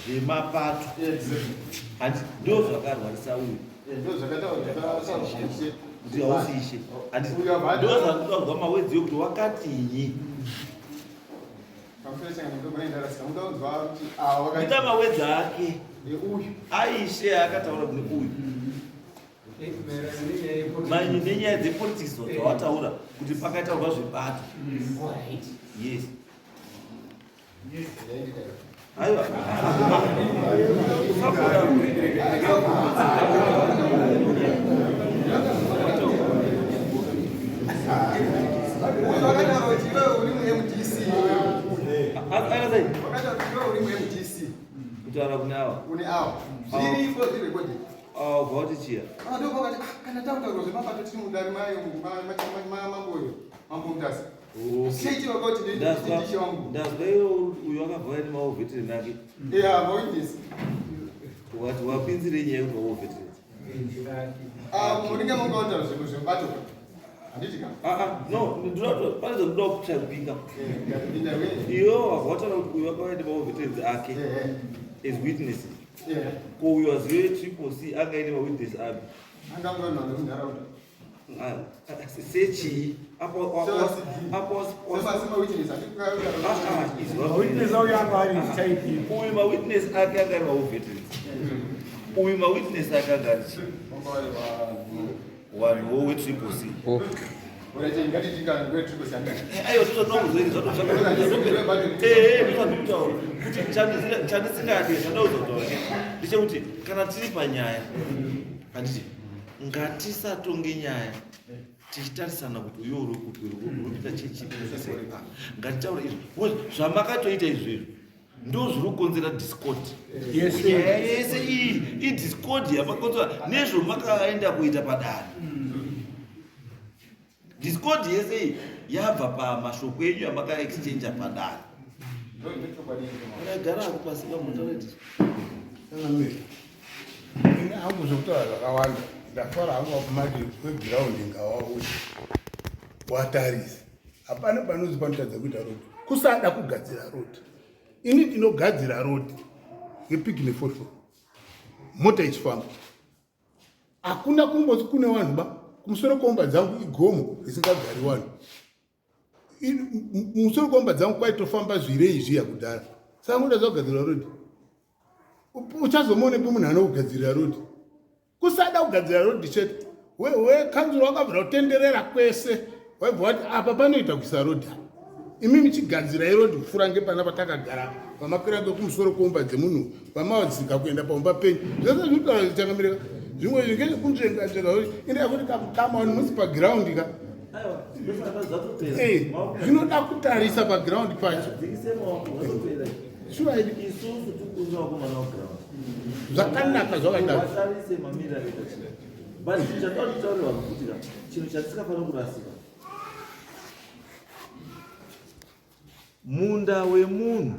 A: zvemapato handi ndo zvakarwarisa uyu. Kuti hausi ishe. Ndozvandinoda mawedzi yokuti wakatinyi. Ita mawedzi ake. Aishe akataura kune uyu. Mainyi nenyaya dzepolitics dzawataura kuti pakataurwa zvebato. Yes. Aiwa. Kutaura kune awa.
G: Kune awa. Zviripo zviri recorded.
A: Awa ubva wati chiya.
G: Ah, ndipo vakati ah, kana takutaura zvemapato tiri mudare mayo mambo mambo Mutasa.
A: Ndazwa iwe uyu akabva aine maoveteran ake. Wati wapinzire nyaya yekuti maoveteran.
G: Ah, munenge mungautaura zvinhu zvebato handiti ka?
A: Ah, ah, no, ndinoda pane zvandoda kutsvagika. Iwe wabva wataura kuti uyu akauya nemaoveterans ake as witnesses. Ko uyu azive triple C anga aine mawitness api?
G: Anga ari munharaunda.
A: Sechii uyu mawitness ake anga ari maveterans uyu mawitness ake anga ari chii vanhuwo wetriple c aiwa zvinokuzoizvatozvakutaura kuti chandisingadi zvandauza kutaura ndechekuti kana tiri panyaya handiti Ngatisatonge nyaya tichitarisana kuti uyo uri kupi uri kuita chechi ah, ngatitaure izvi because zvamakatoita izvi izvi ndo zviri kukonzera discord nyaya yese iyi idiscord yamakonzera nezvomakaenda kuita padare Discord yese iyi yabva pamashoko enyu amakaexchanger padare. Gara ako pasi pamutaureti.
C: Changamire. Ini hangu zvekutaura zvakawanda. Ndafara hangu vakumati wegiraundi ngawauye. Watarisa. Hapana panonzi panotadza kuita road. Kusada kugadzira road. Ini ndinogadzira road ngepigi nefoshoro. Mota ichifamba. Hakuna kumboti kune vanhu ba kumusoro kwomba dzangu igomo risingagari vanhu. Musoro kwomba dzangu kwaitofamba zvirei zviya kudhara. Saka ngoda zvakugadzirwa road. Uchazomuonepi munhu anokugadzirira road? Kusada kugadzira road chete. We kanzuro wakabvira kutenderera kwese. Waibva wati apa panoita kuisa road apa. Imi muchigadzirai road kupfuura ngepana patakagara pamakwira ngekumusoro kweumba dzemunhu pamadzika kuenda paumba penyu zvese zvinotaura zvichangamireka zvimwe zvinge kunzvenga nzvenga ende yakuti kama vanhu musi pagiraundi ka eh, zvinoda kutarisa pagiraundi pacho zvakanaka zvakadaro
A: chinhu chatisikafanira kurasika Munda wemunhu,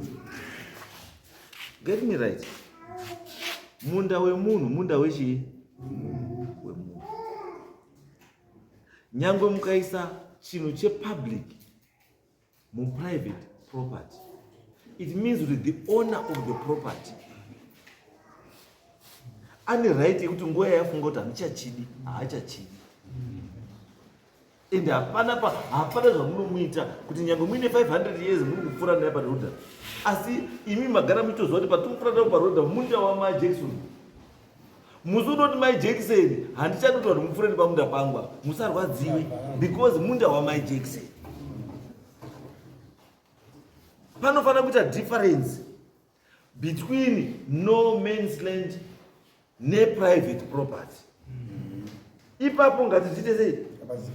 A: get me right, munda wemunhu munda wechii? Wemunhu. Nyangwe mukaisa chinhu chepublic muprivate property, it means kuti the owner of the property ane right yekuti nguva yayafunga kuti handichachidi haachachidi. Ende hapana pa hapana zvamunomuita kuti nyange muine 500 years muri kupfuura naye paroda asi imi magara muchitoziva kuti patiri kupfuura naye paroda munda wamai Jackson musi unoti mai Jackson handichadi kuti vanhu mupfuure nepamunda pangu apa musarwadziwe because munda wamai Jackson panofanira kuita difference between no man's land neprivate property ipapo ngatiziite sei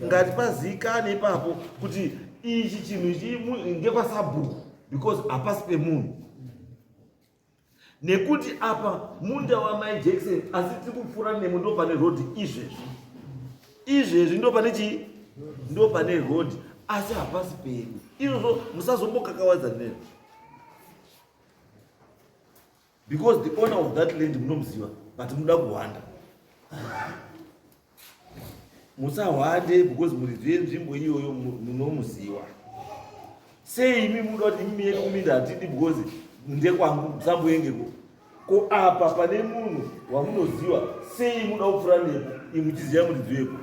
A: ngatipazikane ipapo kuti ichi chinhu ichi ngekwasabhuku because hapasi pemunhu nekuti apa munda wamai jackson asi tiri kupfuura nemo ndo pane road izvezvi izvezvi ndo pane chii ndo pane road asi hapasi pedu izvozvo musazombokakawadza nero Because the owner of that land munomuziva but munoda kuhwanda. Musahwande because muridzi wenzvimbo iyoyo munomuziva. Sei imi munoda kuti imi yedu kuminda hatidi because ndekwangu musamboendeko. Ko apa pane munhu wamunoziva sei muda kupfuura nepo imuchiziva muridzi wepo?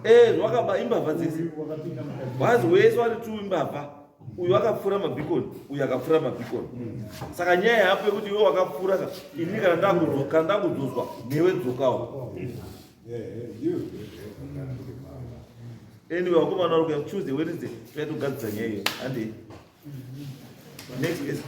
A: Eh, wakaba imbavha dzese. Wazi wese wari tu imbavha. Uyu akapfura mabhikoni, uyu akapfura mabhikoni. Saka nyaya yapo yekuti iwe wakapfura ka, ini kana ndakudzoka, kana ndakudzoswa newe dzokawo. Anyway, vakomana vari kuya Tuesday, Wednesday, toya togadzisa nyaya iyo. Handei. Next case.